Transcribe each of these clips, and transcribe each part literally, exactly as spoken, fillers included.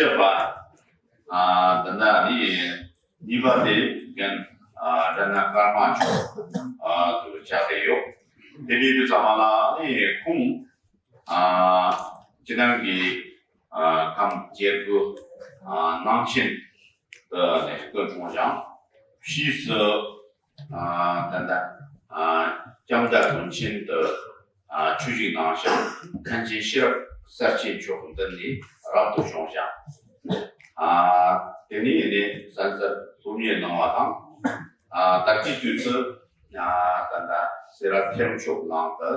བཤད་པ། ཨ་ད་ལྟ་ནི་གཉིས་པ་དེ་རྒན་ཨ་སྒྲ་སྣ་ཀརྨ་མཆོག་ཨ་དུ་ཆགས་བསྡད་ཡོད། དེ་འདྲའི་དུས་ཚང་མ་ལ་ནི་ཁོང་ཨ་སྤྱི་བཏང་གི་ཨ་ཁམས་སྐྱེ་དགུ་ཨ་སྣང་ཆེན་དུ་ནས་སྐུ་འཁྲུངས་ཤིང་། ཕྱིས་སུ་ཨ་ད་ལྟ་ཨ་ལྕམ་དགའ་དོན་ཆེན་དུ་ཨ་ཆོས་ཞུགས་གནང་ཞིང་། མཁན་ཆེན་ཤེས་རབ་གསལ་རྒྱལ་མཆོག་མདུན་ནས་རབ་ཏུ་བྱུང་ཞིང་། ཨ་དེ་ནས་ནི་གསན་གཟིགས་སློབ་གཉེར་གནང་བ་དང་། ཨ་ད་ལྟའི་དུས་སུ་ཨ་ད་ལྟ་སེ་ར་ཐེག་མཆོག་ནང་དུ་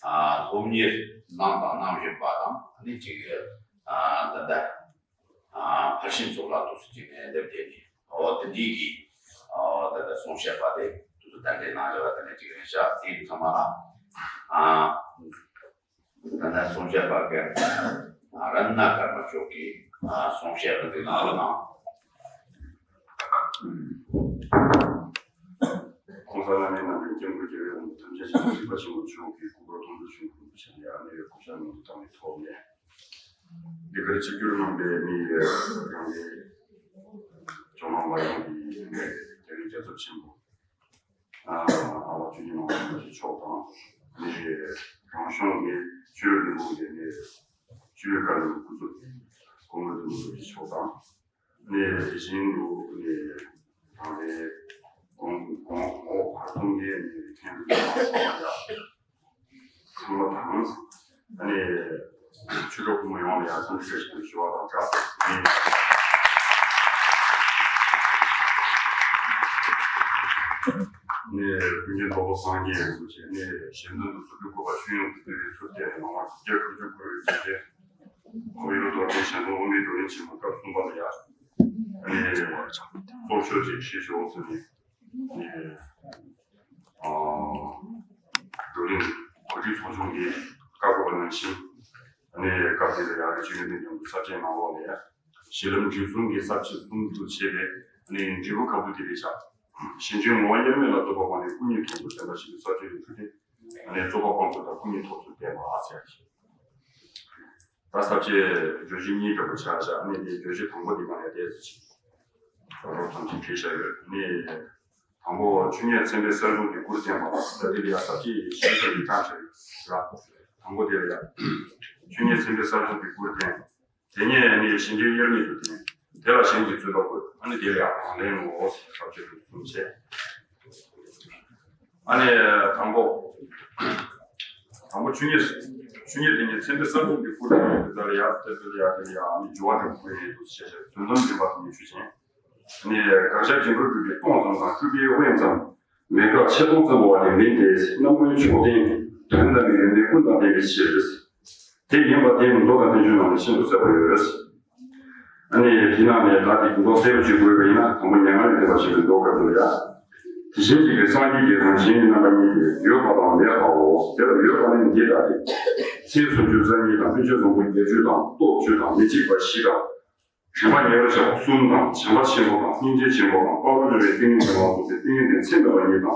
ཨ་སློབ་གཉེར་གནང་དང་གནང་བཞིན་པ་དང་། ཨ་ནི་གཅིག་ཨ་ད་ལྟ་ཨ་ཕར་ཕྱིན་ཚོགས་ལ་ཐུགས་སུ་བཅུག་ནས་སླེབས་བསྡད་ནས། འོ་དེ་འདྲའི་གི་འོ་ད་ལྟ་གསུང་བཤད་པ་དེ་དུས་སུ་གཏན་འཁེལ་གནང་བཞག་པ་དེ་འདྲ་ཅིག་རེད་ཤག་དེ་ཚང་མ་ལ་ཨ་ད་ལྟ་གསུང་བཤད་པ་གི་ཨ་རཏྣ་ཀརྨ་མཆོག་གིས་ཨ་གསུང་བཤད་པ་དེ་གནང་རོགས་གནང་། ༸གོང་ས་བླ་མའི་རྣམ་པའི་སྐྱབས་མགོན་རྒྱལ་བའི་དབང་པོ་ཐམས་ཅད་མཁྱེན་པ་གཟིགས་པ་ཆེན་པོ་མཆོག་གི་སྐུ་པར་མཐོང་ཐོས་བྱུང་གི་སྐུ་ཕྱྭ་ལ་ཡང་གནས་པའི་སྐུ་ཕྱྭ་ནང་དུ་བཏང་བའི་ཐོག་ནས། འདི་གར་ཆིབས་བསྒྱུར་གནང་པའི་མི་ཡོད་རང་རེ་ཇོ་ནང་བ་ཡོངས་ཀྱི་རྒྱ་རི་རྒྱལ་ཚབ་ཆེན་པོ་ཨ་བ་ཆོས་ཀྱི་ནང་བ་ཡོངས་ཀྱི་མཆོག་དང་། མི་རང་གཞུང་གི་ཆོས་ལུགས་ཀྱི་ནི་ཆོས་བཀའ་ལུང་སྐུ་ཚབ་གོང་མ་དུ་མཆོག་དང་། ནས་དེ་བཞིན་དུ་ནས་དང་ནས་གོང་གོང་འོག་བར་གསུམ་གྱི་ནས་མཁན་པོ་ཡོངས་ལ་ཚང་མ་དང་། ནས་ཆོས་གྲོགས་ཕོ་མོ་ཡོངས་ལ་ཡང་འཚམས་འདྲི་བཀྲ་ཤིས་བདེ་ལེགས་ཞུ་བ་དང་སྦྲགས་ནས་ཀུན་མཁྱེན་རྡོ་རྗེ་སངས་རྒྱས་རིན་པོ་ཆེ་ནས་ཞལ་འདོན་དུ་སུ་ཕྲུག་གུས་པ་ཆོས་ཡོངས་སུ་འདུལ་བའི་ཚུལ་དེ་ལོ་ངོ་བརྒྱད་ཁྲི་བཅུ་དགུ་རེ་བྱས་ཏེ། ཁོར་ཡུག་རྡོ་རྗེ་ཞལ་འཛོམས་དབུ་མའི་བགྲོ་གླེང་ཆེན་མོ་སྐབས་གསུམ་པ་ལ་ཡ། ཨ་ནི་ཚོགས་ཆོས་ཅིག་ཞུས་ཤོག་ཟེར་ནས། ཨ་ནི་ཨ་བགྲོ་གླེང་གོ་སྒྲིག་ཚོགས་ཆུང་གིས་བཀའ་བསྒོ་བ་ནང་བཞིན། ཨ་ནི་སྐབས་དེ་ལ་ཡ་རེ་ཆོས་ཀྱི་སྡིངས་ཆ་དུ་གསར་བརྗེ་གནང་བ་ལ་ཡ། ཞི་ལམ་འབྲས་གསུམ་གྱི་ས་བཅད་གསུམ་དུ་ཕྱེ་བའི་ཨ་ནི་འབྲས་བུ་དཀར་པོ་དེ་རེད་བཞག་གཞན་དོན་ངོ་བོ་དབྱེར་མེད་ལ་རྫོགས་པ་སྤངས་ནས་སྐུ་གཉིས་ཐོབ་ཚུལ་བསྟན་པ་ཞིག་གི་ས་བཅད་ཀྱི་འཕྲོས་དེ། ཨ་ནི་རྫོགས་པ་སྤངས་ཚུལ་དང་སྐུ་གཉིས་ཐོབ་ཚུལ་བསྟན་པ་ཟེར། ད་ས་བཅད་བརྗོད་གཞི་གཉིས་འདྲ་པོ་ཆགས་བཞག་ནས་དེ་བརྗོད་གཞི་དང་པོ་དེ་ག་ནས་བལྟས་ཚེ་ཅིག་རོགས་ཐམས་ཅད་བྲིས་བཞག་ཡོད་ནས། དང་པོ་ཆོས་ཉིད་མཚན་དཔེ་གསར་བཟོ་གི་སྐུར་བསྟན་པ། ད་དེ་ལ་ཡང་ས་བཅད་བཞི་ཙམ་གྱི་གྲངས་བྱས་ཡོད་ལ། དང་པོ་དེ་ལ་ཡང་ཆོས་ཉིད་མཚན་དཔེ་གསར་བཟོ་གི་སྐུར་བསྟན། དེ་ཉིད་ནི་གཞན་དོན་དབྱེར་མེད་དུ་བསྟན། དེ་ལ་གཞན་གྱིས་རྩོད་པ་དགོས། ཨ་ནི་དེ་ལ་ཡང་རང་ལས་ངོ་བོ་ཟེར་ས་བཅད་དུ་གསུམ་བྱས། ཨ་ནི་དང་པོ། དང་པོ་ཆོས་ཉིད། ཆོས་ཉིད་དེ་ཉིད་མཚན་དཔེ་གསར་བཟོ་གི་སྐུར་བསྟན་པའི་དེ་ལ་ཡང་དེ་ལ་ཡང་དེ་ལ་ཡང་ཨ་ནི་འགྱུར་བ་འགྲོ་དགོས་ཡིན་དུ་ཞེས་བྱ་དོན་དམ་བདེན་པ་དེ་ཉིད་ཆོས་ཅན། ནས་དགག་བཞག་རྒྱན་དུ་གྲུབ་པའི་སྟོང་ཙམ་དང་སྤྲུལ་པའི་དབེན་ཙམ། མེད་དགག་ཆེ་མཐོང་ཙམ་པོ་བ་དེ་མིན་ཏེ། རྣམ་ཀུན་མཆོག་ལྡན་དོན་དམ་པའི་ཡོན་ཏན་ཀུན་དང་ལྡན་པའི་ཕྱིར། དེ་ཡིན་པ་དེ་མདོ་དང་བསྟན་བཅོས་ནང་ནས་ཤིན་ཏུ་གསལ་པོ་ཡོད། ཨ་ནི་དེ་ནང་ནས་ད་དེ་མདོ་གསལ་པོ་ཅིག་དགོས་པ་ཡིན་ན་དང་པོ་མྱ་ངན་ལས་འདས་པ་ཞེས་པའི་མདོ་སྐབས་སུ་ཡ། དེ་བཞིན་གཤེགས་པའི་སངས་རྒྱས་ཀྱི་རང་བཞིན་ནི་རྣམ་པ་གཉིས་ཏེ། ཡོད་པ་དང་མེད་པའོ། དེ་ལ་ཡོད་པ་ནི་འདི་ལྟ་སྟེ། མཚན་སུམ་ཅུ་རྩ་གཉིས་དང་། ཕན་ཆད་བཟང་པོ་བརྒྱད་ཅུ་དང་། སྟོབས་བཅུ་དང་། མི་འཇིགས་པ་བཞི་དང་། རིམ་པ་ཉེ་བར་བཞག་པ་གསུམ་དང་། བྱམས་པ་ཆེན་པོ་དང་། སྙིང་རྗེ་ཆེན་པོ་དང་། དཔའ་བོ་རིན་པོ་ཆེའི་ཏིང་ངེ་འཛིན་ལ་སོགས་པའི་ཏིང་ངེ་འཛིན་ཚད་མེད་པ་གཉིས་དང་།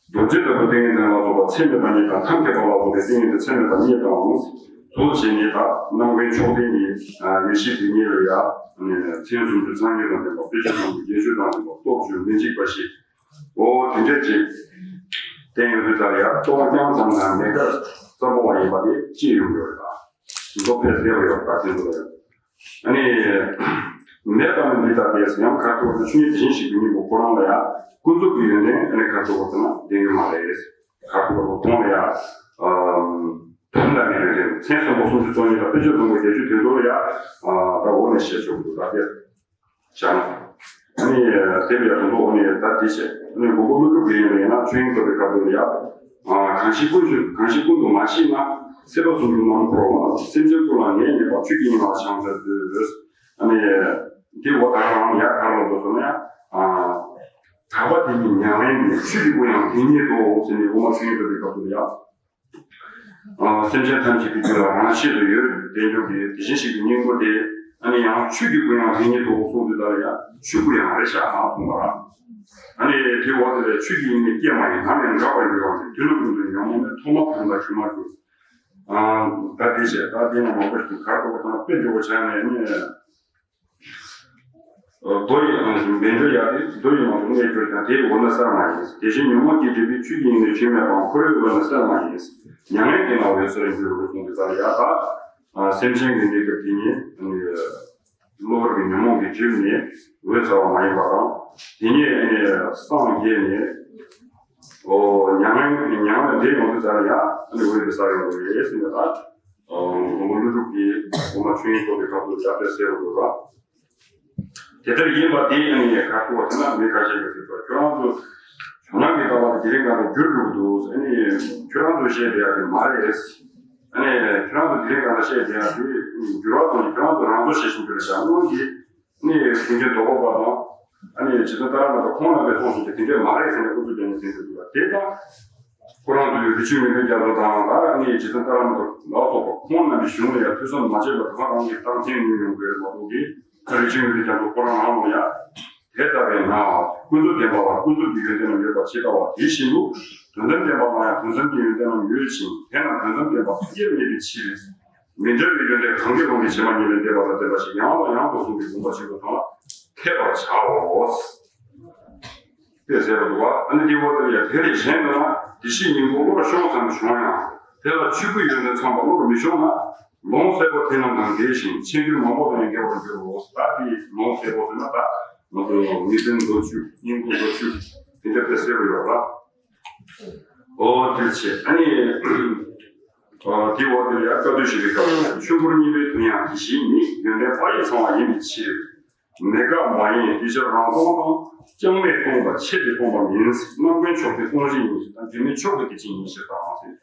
རྡོ་རྗེ་ལྟ་བུའི་ཏིང་ངེ་འཛིན་ལ་སོགས་པ་ཚད་མེད་པ་གཉིས་དང་། ཐབས་མཁས་པ་ལ་སོགས་པའི་ཏིང་ངེ་འཛིན་ཚད་མེད་པ་གཉིས་དང་། དེ་བཞིན་ནི་ད་རྣམ་ཀུན་མཆོག་ལྡན་གྱི་ཡེ་ཤེས་དེ་ཉིད་ལ་ཡང་མཚན་སུམ་ཅུ་རྩ་གཉིས་དང་ལྡན་པ། དཔེ་བྱད་བཟང་པོ་བརྒྱད་ཅུ་དང་ལྡན་པ། སྟོབས་བཅུ། མི་འཇིགས་པ་བཞི། འོ་དེ་འདྲ་ཅིག་བསྟན་ཡོད་དུས་ཙམ་ལ་ཡང་སྟོང་རྐྱང་ཙམ་དང་མེད་དགག་ཙམ་པོ་བ་ཡིན་པ་དེ་ཅི་ཡོང་གི་ཡོད་རེད། ད་མདོ་ཕལ་ཆེར་ཡོད་པ་དེ་ཚོ་ཡང་། ཨ་ནི། མེད་པ་ནི་འདི་ལྟ་སྟེ། ཡང་ཁ་ཐུག་ཏུ་ཆོས་ཉིད་དེ་བཞིན་གཤེགས་པའི་སྙིང་པོ་ཁོ་རང་ལ་ཡང་ཀུན་རྫོབ་ཀྱི་ཡོན་ཏན་ཨ་ནི་ཁ་ཐུག་ཏུ་ན་ལྡན་གྱི་མ་རེད། ཁ་ཐུག་ཏུ་མཐོང་ལ་ཡང་། དོན་དམ་པའི་ཡོན་ཏན་མཚན་སུམ་ཅུ་རྩ་གཉིས་དང་དཔེ་བྱད་བཟང་པོ་བརྒྱད་ཅུ་དེ་ཚོ་ལ་ཡང་། ད་འོ་ནས་བཤད་ཆོག་གི་འདུག་ད་དེ་བྱ་ན། ཨ་ནི། དེ་ལ་ཡང་དོན་དུ་འོ་ནས་ད་དེ་བྱས། ཨ་ནི་མགོན་པོ་ཀླུ་སྒྲུབ་ཀྱི་ཡིན་པ་ཡིན་ན་ཆོས་དབྱིངས་བཀོད་པའི་སྐབས་དུ་ལ་ཡང་། གང་ཞིག་ཀུན་གཞི་གང་ཞིག་ཀུན་ཏུ་མ་ཞིག་ན། སྲིད་པ་གསུམ་དུ་མ་འཁོར་བ། སེམས་ཅན་ཀུན་ལ་ངེས་མེད་པ། ཆོས་ཀྱི་དབྱིངས་ལ་བྱང་ཚར་དུས། ཨ་ནི། དེ་འོ་ད་རང་ཡར་ག་རེ་ལབ་དགོས་ཟེར་ན། ཨ། དག་པ་དེ་ཉིད་ཉམས་ལེན་དེ། ཆོས་ཀྱི་སྐུ་ཡང་དེ་ཉིད་དོ་ཟེར་ནས་དབུ་མ་ཆོས་དབྱིངས་བཀོད་པའི་སྐབས་སུ་ཡང་། ཨ། སེམས་ཅན་ཐམས་ཅད་ཀྱི་རྒྱུད་ལ་རང་ཆས་སུ་ཡོད་དེ་འཇོག་གི་དེ་བཞིན་གཤེགས་པའི་སྙིང་པོ་དེ། ཨ་ནི་ཡང་ཆོས་ཀྱི་སྐུ་ཡང་དེ་ཉིད་དོ་གསུངས་དུས་ད་ལ་ཡང་ཆོས་སྐུ་ཡང་རེད་བཞག་ན་གསུངས་པ། ཨ་ནི་དེ་འོ་དེ་ལས་ཆོས་ཀྱི་དབྱིངས་ནི་སྐྱེ་མ་ཡིན། ནམ་ཡང་འགག་པར་འགྱུར་བ་ཟེར། དུས་རྣམ་ཀུན་ཏུ་ཉོན་མོངས་མེད། ཐོག་མ་བུམ་དང་དཀྱུས་མ་གྱུར། ཨ། ད་དེ་བྱས་ད་དེ་ནང་མང་པོ་ཞིག་གར་གཏོགས་པ་དང་དཔེ་འཇོག་པ་བྱས་ནས་ནི། མདོ་ཡི་ཨང་བདེ་འགྲོ་ཡ་དེ་མདོ་ཡི་ནང་དུ་གནས་གྱུར་ཀྱང་དེའི་འོག་ན་གསལ་མ་ཡིན། དེ་བཞིན་ཉོན་མོངས་ཀྱི་སྒྲིབ་པའི་ཆུ་ཡིས་ནི་ཆུད་མེད་པའང་འཁོར་བའི་འོག་ན་གསལ་མ་ཡིན། མྱ་ངན་གྱི་ནང་འོད་གསལ་འགྱུར་རོ་གསུངས་ཏེ་ད་ཡ་ད་སེམས་ཅན་གྱི་གནས་སྐབས་དེ་ཉིད་གློ་བུར་གྱི་ཉོན་མོངས་ཀྱི་སྒྲིབ་ནི་འོད་གསལ་བ་མ་ཡིན་པ་དང་དེ་ཉིད་སངས་རྒྱས་ནས། ཨོ། མྱ་ངན་མྱ་ངན་འདས་ཡོང་དུས་ཙམ་ལ་ཡང་ཨ་ནི་འོད་དེ་གསལ་ཡོང་གི་རེད་ཟེར་ནས་ད། ཨོ། མགོན་པོ་ཀླུ་སྒྲུབ་ཀྱིས་དབུ་མ་ཆོས་དབྱིངས་རྟོགས་པའི་སྐབས་སུ་ཡར་དེ་ཟེར་བ་འདུག་ར། དེ་ལྟར་ཡིན་པ་དེ་ཨ་ནི་ཁ་ཐུག་བ་དེ་ན་མི་ཁ་ཤས་ཀྱིས་ཟེར་བ་ཁྱོད་རང་ཚོ་ཁྱོད་རང་གི་ལྟ་བ་དེ་དེ་རིང་གང་དུ་འགྱུར་འགྲོ་གི་འདུག་ཨ་ནི་ཁྱོད་རང་ཚོ་བཤད་བསྡད་ཡ་དེ་མ་རེད། ཨ་ནི་ཁྱོད་རང་ཚོ་དེ་རིང་གང་དུ་བཤད་བསྡད་ཡ་དེ་འགྱུར་བ་གཏོང་ནས་ཁྱོད་རང་ཚོ་རང་བཟོ་བྱེད་བཞིན་པའི་བྱ་དངོས་ཀྱི། ནི་དེ་འདྲའི་དོ་ཕོག་པ་དང་། ཨ་ནི་རྗེ་བཙུན་ཏཱ་ར་མ་ཏ་ཁོང་རྣམ་པས་གསུངས་བཞིན་དུ་དེ་འདྲས་མ་རེད་ཟེར་ནས་ཨུ་ཚུགས་རྒྱག་མཁན་དེ་འདྲ་འདུག་ལ་དེ་དང་། ཁོ་རང་ཚོའི་རི་ཆུ་མི་ལུས་རྒྱ་མཚོ་དང་ཨ་ནི་རྗེ་བཙུན་ཏཱ་ར་མ་ཏ་ལ་སོགས་པ་ཁོང་རྣམ་པའི་གཞུང་ལ་ཡང་ཐོས་བསམ་མ་བྱས་པར་དུ་ང་རང་གིས་རྟགས་མཚན་ངོས་ཡོང་དགོས་མ་གཏོགས་ཀྱི་ཨ་རི་ཆུ་མི་ལུས་རྒྱ་མཚོ་ཁོ་རང་རང་ལ་ཡང་དེ་ལྟ་བས་ན་ཀུན་རྫོབ་བདེན་པ་ལ་ཀུན་རྫོབ་ཀྱི་ཡོན་ཏན་རྣམས་ཡོད་པ་ཇི་ལྟ་བ་དེ་བཞིན་དུ་དོན་དམ་བདེན་པ་ལ་ཡང་དོན་དམ་གྱི་ཡོན་ཏན་རྣམས་ཡོད་ཅིང་དེ་རྣམས་དོན་དམ་བདེན་པ་ཐ་སྙད་མེད་པའི་ཕྱིར། མི་འབྲལ་བའི་ཡོན་ཏན་གང་གིས་བསླངས་པའི་བྱེ་བྲག་ཉིད་ལས་འདས་པ་དང་ལྡན་པ་ཞིག་ཡང་ལ་ཡང་དུ་གསུངས་པའི་དགོངས་པ་ཆེན་པོ་དང་ལ་འཐད་པར་བྱའོ། དེ་ཟེར་བ་འདུག་བ། ཨ་ནི་དེ་འོ་དེ་ལ་ཡང་དེ་ལས་གཞན་དུ་ན་བདེ་གཤེགས་སྙིང་པོ་བློར་ཤོང་ཙམ་བྱུང་ཡང་དེ་ལ་ཆོས་སྐུའི་ཡོན་ཏན་ཚང་བ་བློར་མི་ཤོང་ན་ལོང་སྲེད་པོ་དེ་རྣམས་དང་འགལ་ཞིང་ཆེས་འགྱུར་མང་པོ་དང་འགལ་བར་འགྱུར་རོ། ད་དེ་ལོང་སྲེད་པོ་ཟེར་ན་ད་ང་ཚོ་ངེས་དོན་མདོ་ཆོས་སྙིང་པོ་མདོ་ཆོས་དེ་འདྲ་དཔེ་གསལ་པོ་ཡོད་ར། ཨོ་དེ་བྱས་ཨ་ནི། ཨོ་དེ་འོ་དེ་ཡང་བཀའ་བསྡུ་ཞུ་བའི་སྐབས་ཆོས་འཁོར་གཉིས་པའི་དོན་ཡང་དེ་བཞིན་ཉིད་ཡོན་ཏན་དཔག་ཡས་ཚང་བ་ཡིན་པའི་ཕྱིར། མེད་དགག་མ་ཡིན་དེ་ཕྱིར་རང་སྟོང་དང་ཅང་མེད་སྟོང་པ་ཆེད་དུ་སྟོང་པ་མིན། རྣམ་ཀུན་མཆོག་དེ་སྟོང་གཞི་ཡིན་ཞེས་དང་འབྲེལ་མེད་མཆོག་གི་དེ་ཅི་ཡིན་ཞེས་དང་ཟེར།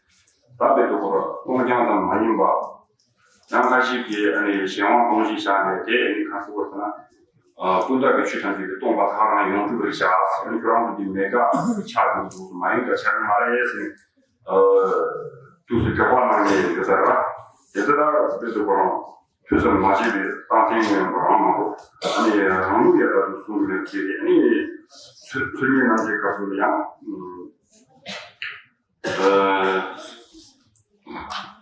ད་དཔེ་དུ་གོ་ར་སྟོང་རྐྱང་ཙམ་མ་ཡིན་པ། ཡང་ཁ་ཅིག་གིས་ཨ་ནི་གཞན་དབང་སྟོང་གཞི་བཞག་ནས་དེ་ཨ་ནི་གང་ཟེར་བ་ཟེར་ན། ཨ་ཀུན་བཏགས་ཀྱི་ཆོས་ཐམས་ཅད་ཀྱིས་སྟོང་པ་ཐག་རང་ཡོངས་གྲུབ་པར་བཞག་ཨ་ནི་ཁྱོད་རང་ཚོ་འདི་མེད་དགག་ཆགས་འགྲོ་འདུག་མ་ཡིན་དགག་ཆགས་ཀྱི་མ་རེད་ཟེར་ནས། ཨ་དུས་སུ་མགྱོགས་པ་གནང་ནས་ཡོད་ས་རེད་བ། དེ་ཚོ་ད་དཔེ་ཚོ་ཁོ་རང་ཐོས་བསམ་མ་བྱས་པའི་རྟགས་མཚན་ངོས་ཡོང་པ་རང་མ་གཏོགས་ཨ་ནི་རང་ལུགས་ཡ་ད་དུ་གསུང་གི་མེད་ཅེས་ཨ་ནི་ཚུལ་ཚུལ་གཉིས་རྣམ་འབྱེད་སྐབས་སུ་ཡང་། ཨ།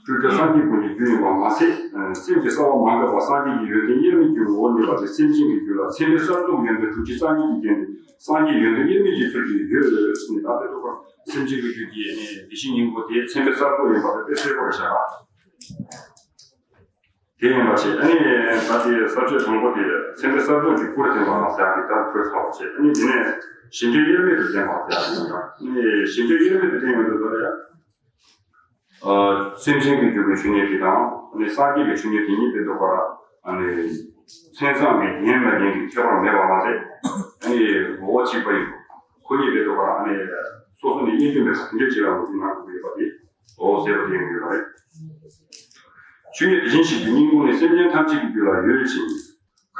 སྤྲོས་བྲལ་སངས་རྒྱས་ཀུན་གྱི་རྒྱུ་ཡིན་པ་མ་ཟད། སེམས་ཀྱི་གསང་བ་མ་འགགས་པ་སངས་རྒྱས་ཀྱི་ཡོན་ཏན་དབྱེར་མེད་ཀྱི་ངོ་བོར་གནས་པ་དེ་སེམས་ཅན་གྱི་རྒྱུད་ལ་མཚན་དཔེ་གསར་རྫོགས་ཡོན་ཏན་དྲུག་ཅུ་རྩ་གཉིས་ཀྱི་རྒྱན་ཏེ་སངས་རྒྱས་ཡོན་ཏན་དབྱེར་མེད་ཀྱི་ཚུལ་གྱིས་ཡོད་ཟེར་ནས་ད་ལྟའི་ཐོག་ཁར་སེམས་ཅན་གྱི་རྒྱུད་ཀྱི་བདེ་གཤེགས་སྙིང་པོ་དེ་མཚན་དཔེ་གསར་རྫོགས་ཡིན་པ་དེ་དཔེ་གསལ་པོར་བཞག་དེ་ཡིན་པ་བྱས་ཨ་ནི་ད་ལྟའི་ས་བཅད་དང་པོ་དེ་མཚན་དཔེ་གསར་རྫོགས་ཀྱི་སྐུར་བསྟན་པའམ་ཟེར་ཡག་གི་ད་འཕྲོས་ཚར་བ་བྱས་ཨ་ནི་དེ་ནས་གཞི་འབྲས་དབྱེར་མེད་དུ་བསྟན་པ་ཟེར་ཡག་གི་ད་ཨ་ནི་གཞི་འབྲས་དབྱེར་མེད་དུ་བསྟན་ཡོང་དུས་ད་ལྟ་ཡ། ཨ་སེམས་ཅན་གྱི་རྒྱུད་ཀྱི་ཆོས་ཉིད་དེ་དང་ཨ་ནི་སངས་རྒྱས་ཀྱི་ཆོས་ཉིད་དེ་གཉིས་དེ་འདུག་པར་ཨ་ནི་མཚན་བཟང་གི་རྒྱན་མ་རྒྱན་གྱི་ཁྱད་པར་མེད་པ་མ་ཟད་ཨ་ནི་ངོ་བོ་གཅིག་པ་ཡིན་པ་ཁོ་གཉིས་དེ་འདུག་པར་ཨ་ནི་སོ་སོ་ནས་དབྱེ་རྒྱུ་མེད་པ་དེ་འདྲའི་བྱེད་ལ་ངོས་འཛིན་གནང་དགོས་ཀྱི་ཡོད་པ་དེ། འོ་ཟེར་བ་དེ་ཡང་ཡོད་པ་རེད། ཆོས་ཉིད་དེ་བཞིན་གཤེགས་པའི་སྙིང་པོ་ནི་སེམས་ཅན་ཐམས་ཅད་ཀྱི་རྒྱུད་ལ་ཡོད་ཅིང་།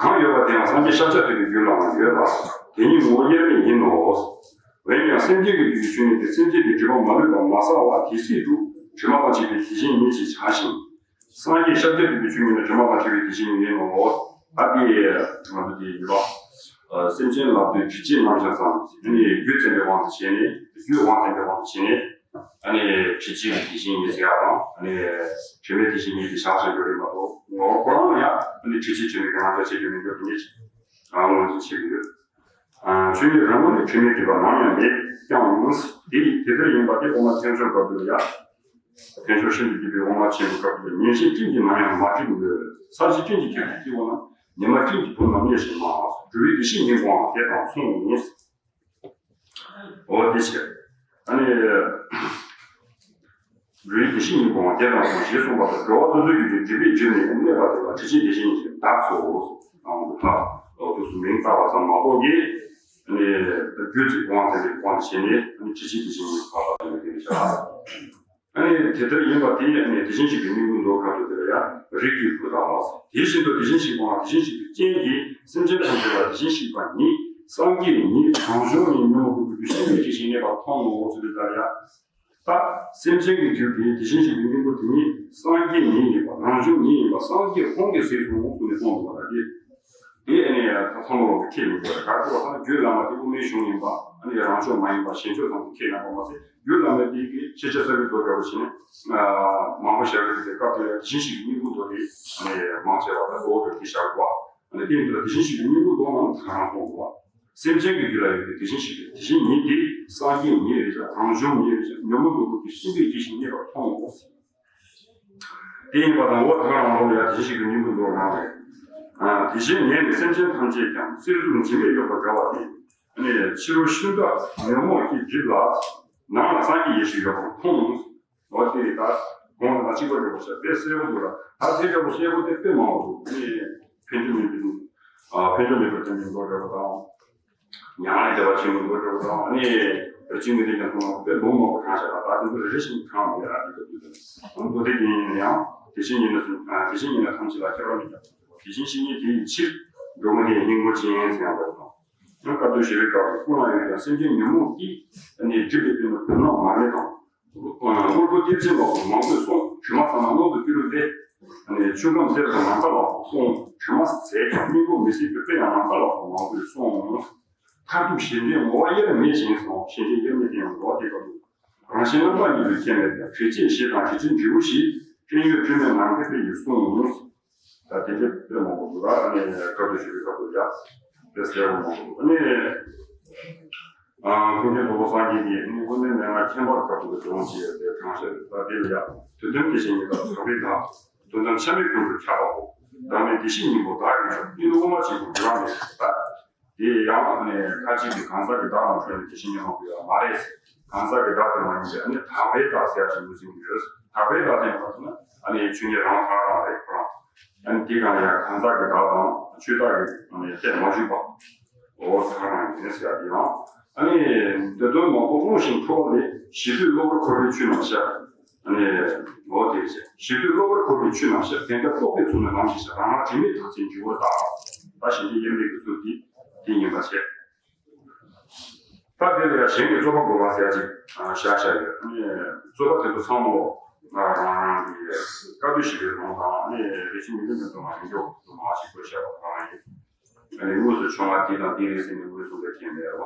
གང་ཡོད་པ་དེའང་སངས་རྒྱས་ཤཱཀྱ་ཐུབ་པའི་རྒྱུད་ལའང་ཡོད་ལ། དེ་ཉིད་ངོ་བོ་དབྱེར་མེད་ཡིན་ནོ། འོན་ཀྱང་སེམས་ཅན་གྱི་རྒྱུད་ཀྱི་ཆོས་ཉིད་དེ་སེམས་ཅན་གྱི་སྒྲིབ་པ་མ་ལུས་པ་མ་བསལ་བ་དེ་སྲིད་དུ་དྲི་མ་དང་བཅས་པའི་དེ་བཞིན་ཉིད་ཅེས་བྱ་ཞིང་། སངས་རྒྱས་ཤཱཀྱ་ཐུབ་པའི་ཆོས་ཉིད་ནི་དྲི་མ་དང་བཅས་པའི་དེ་བཞིན་ཉིད་ཡིན་ནོ། ད་དེ་ང་ཚོ་དེ་ཡིན་པ། སེམས་ཅན་ལ་ལྟོས་དྲི་ཕྱིས་རྣམ་གཞག་ཙམ་ནི་རྒྱུད་བཙན་པའི་དབང་དུ་བྱས་ནས་རྒྱུད་དབང་བཙན་པའི་དབང་དུ་བྱས་ནས། ཨ་ནི་དྲི་ཕྱིས་ཀྱི་དེ་བཞིན་ཉིད་ཟེར་ཡག་དང་ཨ་ནི་དྲི་མེད་དེ་བཞིན་ཉིད་དེ་བཞག་བཞག་རྒྱུ་རེད་མ་གཏོགས་ངོ་བོ་ཁོ་རང་ལ་ཡང་ཨ་ནི་དྲི་ཕྱིས་དྲི་མེད་ཀྱི་རྣམ་གཞག་བྱེད་རྒྱུ་མིན་འགྲོ་དེ་འདྲ་ཞིག་ཨ་ངོས་འཛིན་བྱེད་ཀྱི་ཡོད། ཨ་ཆོས་ཉིད་རང་ངོས་ནས་དྲི་མེད་སྒྲིབ་པ་ནམ་ཡང་མེད་ཀྱང་། དེ་ཡིས་དེ་ལྟར་ཡིན་པ་དེ་དབུ་མ་ཐལ་འགྱུར་བཀའ་བསྡུ་ལ་ཡང་། ཐལ་འགྱུར་ཤིན་ཏུ་རྒྱས་པའི་དབུ་མ་ཆེན་པོའི་སྐབས་སུ་ཉིན་ཤས་སྤྲིན་གྱིས་ནམ་ཡང་མ་བསྒྲིབས་མོད། ས་གཞི་སྤྲིན་གྱིས་ཁྱབ་པའི་དཀྱིལ་འོག་ན་ཉི་མ་སྤྲིན་གྱི་ཕུང་རྣམས་གནས་ཤིང་མ་འགྲོ་བའི་བདེ་གཤེགས་སྙིང་པོའང་དེ་དང་མཚུངས་ཡིན། འོ་དེ་ཕྱིར། ཨ་ནི། འགྲོ་བའི་བདེ་གཤེགས་སྙིང་པོའང་དེ་དང་མཚུངས་ཞེས་གསུངས་པ་ལྟར་འགྲོ་བ་སོ་སོའི་རྒྱུད་ཀྱི་སྒྲིབ་པའི་རྒྱུ་ནི་གནས་པ་དེ་ལ་དྲི་ཕྱིས་དེ་བཞིན་ཉིད་ཀྱི་བདག་སོ། ཨང་དུ་ཐག་ལོག་ཏུ་སུ་མིང་བཏགས་པ་ཙམ་མ་གཏོགས་ཀྱི། ཨ་ནི། རྒྱུད་ཚིག་དབང་བཙན་པའི་དབང་བྱས་ནས་ཨ་ནི་དྲི་ཕྱིས་དེ་བཞིན་ཉིད་ཀྱི་བདག་ལ་དེ་ནི་དེ་ནི་བྱ། ཨ་ནི་དེ་ལྟར་ཡིན་པ་དེ་ཨ་ནི་དེ་བཞིན་གཤེགས་པའི་སྙིང་པོའི་མདོ་ཁ་ཐུག་དེ་ལ་ཡང་རིགས་ཀྱི་བུ་དང་། དེ་བཞིན་དུ་དེ་བཞིན་གཤེགས་པའང་དེ་བཞིན་གཤེགས་པའི་སྤྱན་གྱིས་སེམས་ཅན་ཐམས་ཅད་ལ་དེ་བཞིན་གཤེགས་པ་ཉིད་སངས་རྒྱས་ཉིད་རང་བྱུང་ཉིད་ཉོན་མོངས་སྤངས་པའི་རྒྱུད་ཤེས་ཉིད་ཅེས་བྱས་ནས་པར་མཐོང་ངོ་། ཟེར་བའི་ལྟར་ཡང་། ད་སེམས་ཅན་གྱི་རྒྱུད་ཀྱི་དེ་བཞིན་གཤེགས་པའི་སྙིང་པོ་དེ་ཉིད་སངས་རྒྱས་ཉིད་ཡིན་པ་རང་བྱུང་ཉིད་ཡིན་པ་སངས་རྒྱས་ཁོང་གིས་གཟིགས་སོ་གསུངས་ནས་གསུངས་འདུག་པ་ལ་དེ། དེ་ཨ་ནི་ད་ཚང་མ་ལོག་གི་ཁས་ལེན་དགོས་རེད། ག་རེ་ཟེར་བ་ད་རྒྱུད་བླ་མ་དེ་དབུ་མའི་གཞུང་ཡིན་པ། ཨ་ནི་རང་ཕྱོགས་མ་ཡིན་པ་གཞན་ཕྱོགས་ཙམ་དུ་ཁས་ལེན་པ་མ་ཟད། རྒྱུད་བླ་མའི་དེ་གི་ཤེས་བྱ་གསར་བའི་མདོ་འདྲ་བོ་ཞིག་ནི་མང་པོ་བཞག་གི་འདུག་སྟེ། སྐབས་དེ་ལ་དེ་བཞིན་གཤེགས་པའི་སྙིང་པོ་མདོ་དེ་ཨ་ནི་མང་ཆེ་བ་ད་གཙོ་བོ་དེ་བཞག་གི་འདུག་བ། ཨ་ནི་དེ་ཡིན་དུས་ལ་དེ་བཞིན་གཤེགས་པའི་སྙིང་པོ་མདོ་ནང་དུ་གང་རང་གསུངས་འདུག་བ། སེམས་ཅན་གྱི་རྒྱུད་ལ་ཡོད་པའི་དེ་བཞིན་གཤེགས་པའི་དེ་བཞིན་ཉིད་དེ་སངས་རྒྱས་ཉིད་རེད་ཀྱང་རང་བྱུང་ཉིད་རེད་ཀྱང་ཉོན་མོངས་ལུས་པོ་གི་གཤིན་པའི་རྒྱུ་ཞིག་རྙེད་པར་མཐོང་ངོ་། དེ་ཡིན་པ་དང་འོ་ད་ག་རང་ལོག་ཡ་དེ་བཞིན་གཤེགས་པའི་སྙིང་པོ་མདོ་རང་རེད། ཨ་དེ་བཞིན་ཉིད་ནི་སེམས་ཅན་ཐམས་ཅད་ཀྱང་གསེར་གཟུགས་འཇིགས་མེད་གཡོ་བར་དགའ་བ་དེ། ཨ་ནི་ཕྱི་རོལ་ཤིན་ཏུ་ཉོན་མོངས་ཀྱི་རྒྱུད་ལ་ནང་ལ་སངས་རྒྱས་ཡེ་ཤེས་ཡོད་པར་མཐོང་ངོ་། འོ་དེ་ལྟར་གོང་དང་གཅིག་པ་རེད་པ་ཤག་དཔེ་གསལ་པོ་འདུག་ལ། ད་དེ་འདྲ་པོ་གསལ་པོ་དེ་དཔེ་མང་པོ་འདུག་ཨ་ནི་ཕན་ཆད་མེད་པའི་ཨ་ཕན་ཆད་མེད་པའི་རྟེན་འབྲེལ་མདོ་འདྲ་པོ་དང་། མྱ་ངན་ལས་འདས་པ་ཆེན་པོའི་མདོ་འདྲ་པོ་དང་། ཨ་ནི་རིགས་ཆེན་མི་ལྡན་ཀྱང་ཐོག་མ་དཔེ་ལུང་མང་པོ་དྲངས་བཞག་པ། ད་དེ་ཚོ་རེ་རེ་བཞིན་དྲངས་མི་ཡ་ར་འདི་ལྟ་བུ་དང་། མདོ་སྡེ་རྒྱན་ཡིན་ན་ཡང་དེ་བཞིན་ཉིད་ནི་གསུངས། དེ་བཞིན་ཉིད་ནི་ཐམས་ཅད་ལ་ཁྱབ་པ་མི་འགྱུར། དེ་བཞིན་གཤེགས་ཉིད་དེ་ཡི་ཕྱིར་འགྲོ་མི་དེ་སྙིང་པོ་ཅན་ཟེར་ཡང་འདོད་དང་། ཡང་བཀའ་བསྡུ་ཞེས་པའི་སྐབས་སུ་ཀུན་ལ་ཡོད་ཀྱང་སེམས་ཅན་ཉོན་མོངས་ཀྱིས་ནི་བསྒྲིབས་པའི་དོན་དུ་དོན་སྣང་མ་རེད་དང་། དངོས་པོ་གཏེར་ཆེན་པ་མང་པོས་གསུངས། དྲི་མ་ཚང་མ་སྣོད་དུ་བསྐྱུར་ཏེ། ཆུ་ཁམས་གསེར་དང་ནམ་མཁའ་ལ་སོགས་གསུངས། དྲི་མ་ཟད་ཀྱང་སྙིང་པོ་མི་ཟད་པའི་དཔེ་ཡང་ནམ་མཁའ་ལ་སོགས་མང་པོས་གསུངས། མཐར་ཐུག་གཞན་དོན་ངོ་བོ་དབྱེར་མེད་ཅིང་གསུངས། གཞན་དོན་དབྱེར་མེད་དེ་ཡང་ངོ་བོ་དེ་ལྟ་བུ། རང་བཞིན་རྣམ་དག་ཉིད་དུ་མཁྱེན་མེད་ཀྱང་། དྲི་བཅས་ཞེས་དང་དྲི་ཆུའི་འབྲས་བུ་ཞེས། སྤྱོད་ཡུལ་སྤྲོས་མེད་ནམ་མཁའི་དཔེ་ཡིས་གསུངས། ད་དེ་འདྲའི་དཔེ་མང་པོ་འདུག་ལ། ཨ་ནི་སྐབས་དེ་ཞུ་བའི་སྐབས་དུ་ཡ་དཔེ་གསལ་པོ་མང་པོ་འདུག་ཨ་ནི་ཀུན་མཁྱེན་རྫོགས་པ་སངས་རྒྱས་ཀྱིས་ནི་དངོས་གནས་མན་ངག་ཁྱད་པར་དག་པའི་སྒྲུབ་བྱེད་དེ་དྲངས་བཞག་ཡོད། ད་དེ་ལ་ཡ་དུས་མཐུན་དེ་བཞིན་ཉིད་ལ་དག་པའི་བདག་དོན་དམ་ཆ་མེད་ཀུན་ཏུ་ཁྱབ་པའོ། བདག་མེད་བདེ་གཤེགས་སྙིང་པོ་བདག་ཡིན་ཕྱིར། སྙིང་པོ་དབུ་མ་གཅིག་པུ་འགྱུར་བ་མེད། ད་དེ་ཡང་ནི་ཁ་ཅིག་གིས་གང་ཟག་གི་བདག་ལ་འཁྲུལ་ནས་དེ་བཞིན་ཉིད་མ་དགོས་པ་མ་རེད། གང་ཟག་གི་བདག་དེ་མ་ཡིན་པས་ནི་དག་པའི་བདག་ཟེར་ཡ་ཞིག་ངོས་འཛིན་གྱི་ཡོད། དག་པའི་བདག་ཟེར་བ་ན་ཨ་ནི་ཆོས་ཉིད་རང་དག་རང་རེད་ཁོ་རང་། ཨ་ནི་དེ་གང་ཡང་གང་ཟག་གི་བདག་དང་ཆོས་བདག་གི་ཨ་ནི་ཁྱད་མ་འཇུག་པ། འོ་དག་རང་ཡིན་ཟེར་ཡ་དེ་ཡང་ཨ་ནི་དེ་དོན་མང་པོ་མངོན་ཞིང་འཕྲོ་བ་ལས། ཞི་དུལ་གློ་བུར་འཁོར་བའི་ཆོས་རྣམས་བཤད། ཨ་ནི་འོ་དེ་བཤད། ཞི་དུལ་གློ་བུར་འཁོར་བའི་ཆོས་རྣམས་བཤད། དེ་འདྲ་རྟོག་པའི་ཚུལ་ནི་ལམ་ཞེས་བྱ། རང་རང་དྲི་མེད་མཐར་ཕྱིན་འབྱུང་བར་གདའ། ད་གཞན་དོན་དབྱེར་མེད་ཀྱི་ཚུལ་དེ་དེ་ཡིན་པ་བཤད། ད་དེ་ལ་ཡང་གཞན་གྱི་རྩོད་པ་དགོས་པ་ཟེར་ཡ་ཅིག་བཞག་བཞག་ཡོད། ཨ་ནི་རྩོད་པ་དེ་ཚོ་ཚང་མ་ལོ་རང་རང་གི་བཀའ་བསྡུ་ཞིག་གི་ལུང་དང་། ཨ་ནི་རེ་ཞིག་མི་འདུག་མི་འདུག་མ་ཡིན་རྒྱུ་མང་ཞིག་དགོས་བཤད་པ་རང་ཡིན། ཨ་ནི་དངོས་སུ་བྱུང་བ་འདི་དང་འདི་རེད་ཟེར་ནས་དངོས་སུ་ལ་མཁྱེན་མེད་རེད་བ།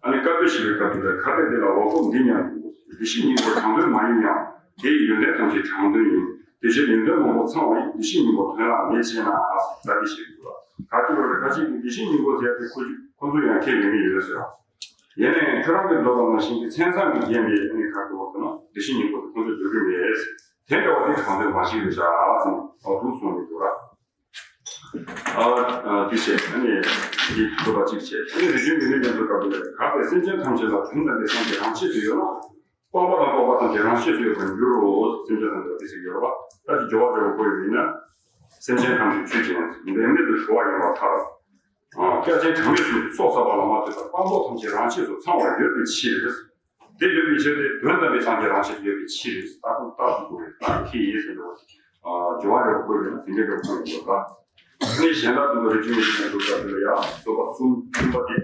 ཨ་ནི་བཀའ་བསྡུ་ཞེས་པའི་སྐབས་དེ་ལ་ཁ་དཔེ་དེ་ལ་འོག་པོ་འདི་སྙམ་དུ། བདེ་གཤེགས་སྙིང་པོ་དྲང་དོན་མ་ཡིན་ཡང་། དེ་ཡི་ཡོན་ཏན་ཐམས་ཅད་དྲང་དོན་ཡིན། དེ་ཕྱིར་ཡོན་ཏན་མང་པོ་ཚང་བ་ཡི། བདེ་གཤེགས་སྙིང་པོ་དོན་ལ་མེད་ཅེ་ན། ད་འདི་ཞེས་འདུག་ལ། ག་ཅི་རེད་ཁ་ཅིག་གིས་བདེ་གཤེགས་སྙིང་པོ་ཟེར་ཏེ་ཁོ་ཁོ་ཚོ་ཡང་ཁས་ལེན་གྱི་ཡོད་ཟེར། ཡིན་ནའི་ཁྱོད་རང་གི་འདོད་པ་ནང་བཞིན་གྱི་མཚན་བཟང་གིས་བརྒྱན་པའི་ཨ་ནི་ག་རེ་འདུག་ཟེར་ན་བདེ་གཤེགས་སྙིང་པོ་དེ་ཁོ་ཚོས་འདོད་ཀྱི་མེད། དེ་འདྲ་བ་དེ་དྲང་དོན་མ་ཞིག་རེད་བཞག་ཟེར་ནས་འོག་ཏུ་གསུངས་ནས་འདུག་ལ། ཨ་ཨ་དེ་བྱས། ཨ་ནི་དེ་ཐུབ་པ་གཅིག་བྱས། ཨ་ནི་རིགས་མཐུན་མི་ལྡན་རྒྱ་མཚོ་ལྟ་བུ་ལས། གལ་ཏེ་སེམས་ཅན་ཐམས་ཅད་ལ་དོན་དམ་པའི་སངས་རྒྱས་རང་ཆས་སུ་ཡོད་ན། སྤངས་པ་དང་རྟོགས་པ་ཐམས་ཅད་རང་ཆས་སུ་ཡོད་པར་འགྱུར་རོ། སེམས་ཅན་ཐམས་ཅད་ལ་དེ་ཟེར་ཡོད་པ། ད་ཅི་སྦྱོར་བ་འདྲ་བོ་བཀོད་ཡོད་ན། སེམས་ཅན་ཐམས་ཅད་ཆོས་ཅན། འབད་མེད་དུ་གྲོལ་བ་ཡིན་པར་ཐལ། ཨ་སྐྱབས་ཆེན་གྲངས་མེད་གསུམ་གྱི་ཚོགས་བསགས་པ་ལ་མ་ལྟོས་པར་སྤངས་རྟོགས་ཐམས་ཅད་རང་ཆས་སུ་ཚང་བར་ཡོད་པའི་ཕྱིར། དེ་ཡོད་པའི་ཕྱིར་ཏེ། དོན་དམ་པའི་སངས་རྒྱས་རང་ཆས་སུ་ཡོད་པའི་ཕྱིར། ད་དུང་རྟགས་སུ་དགོས་པའི་རྟགས་ཁྱད་ཡོད་ཟེར་འགྲོ་བ། ཨ་སྦྱོར་བ་འདྲ་བོ་བཀོད་པས་ན་དེ་འདྲའི་འདྲ་བོ་བཀོད་ཡོད་པ། ཨ་ནི་གཞན་དག་ཏུ་རེ་ཅིག་ཡོད་ཀྱང་འདུག་ས་དེ་ལ་ཡང་རྩོད་པ་གསུམ། གསུམ་པ་སྟེ།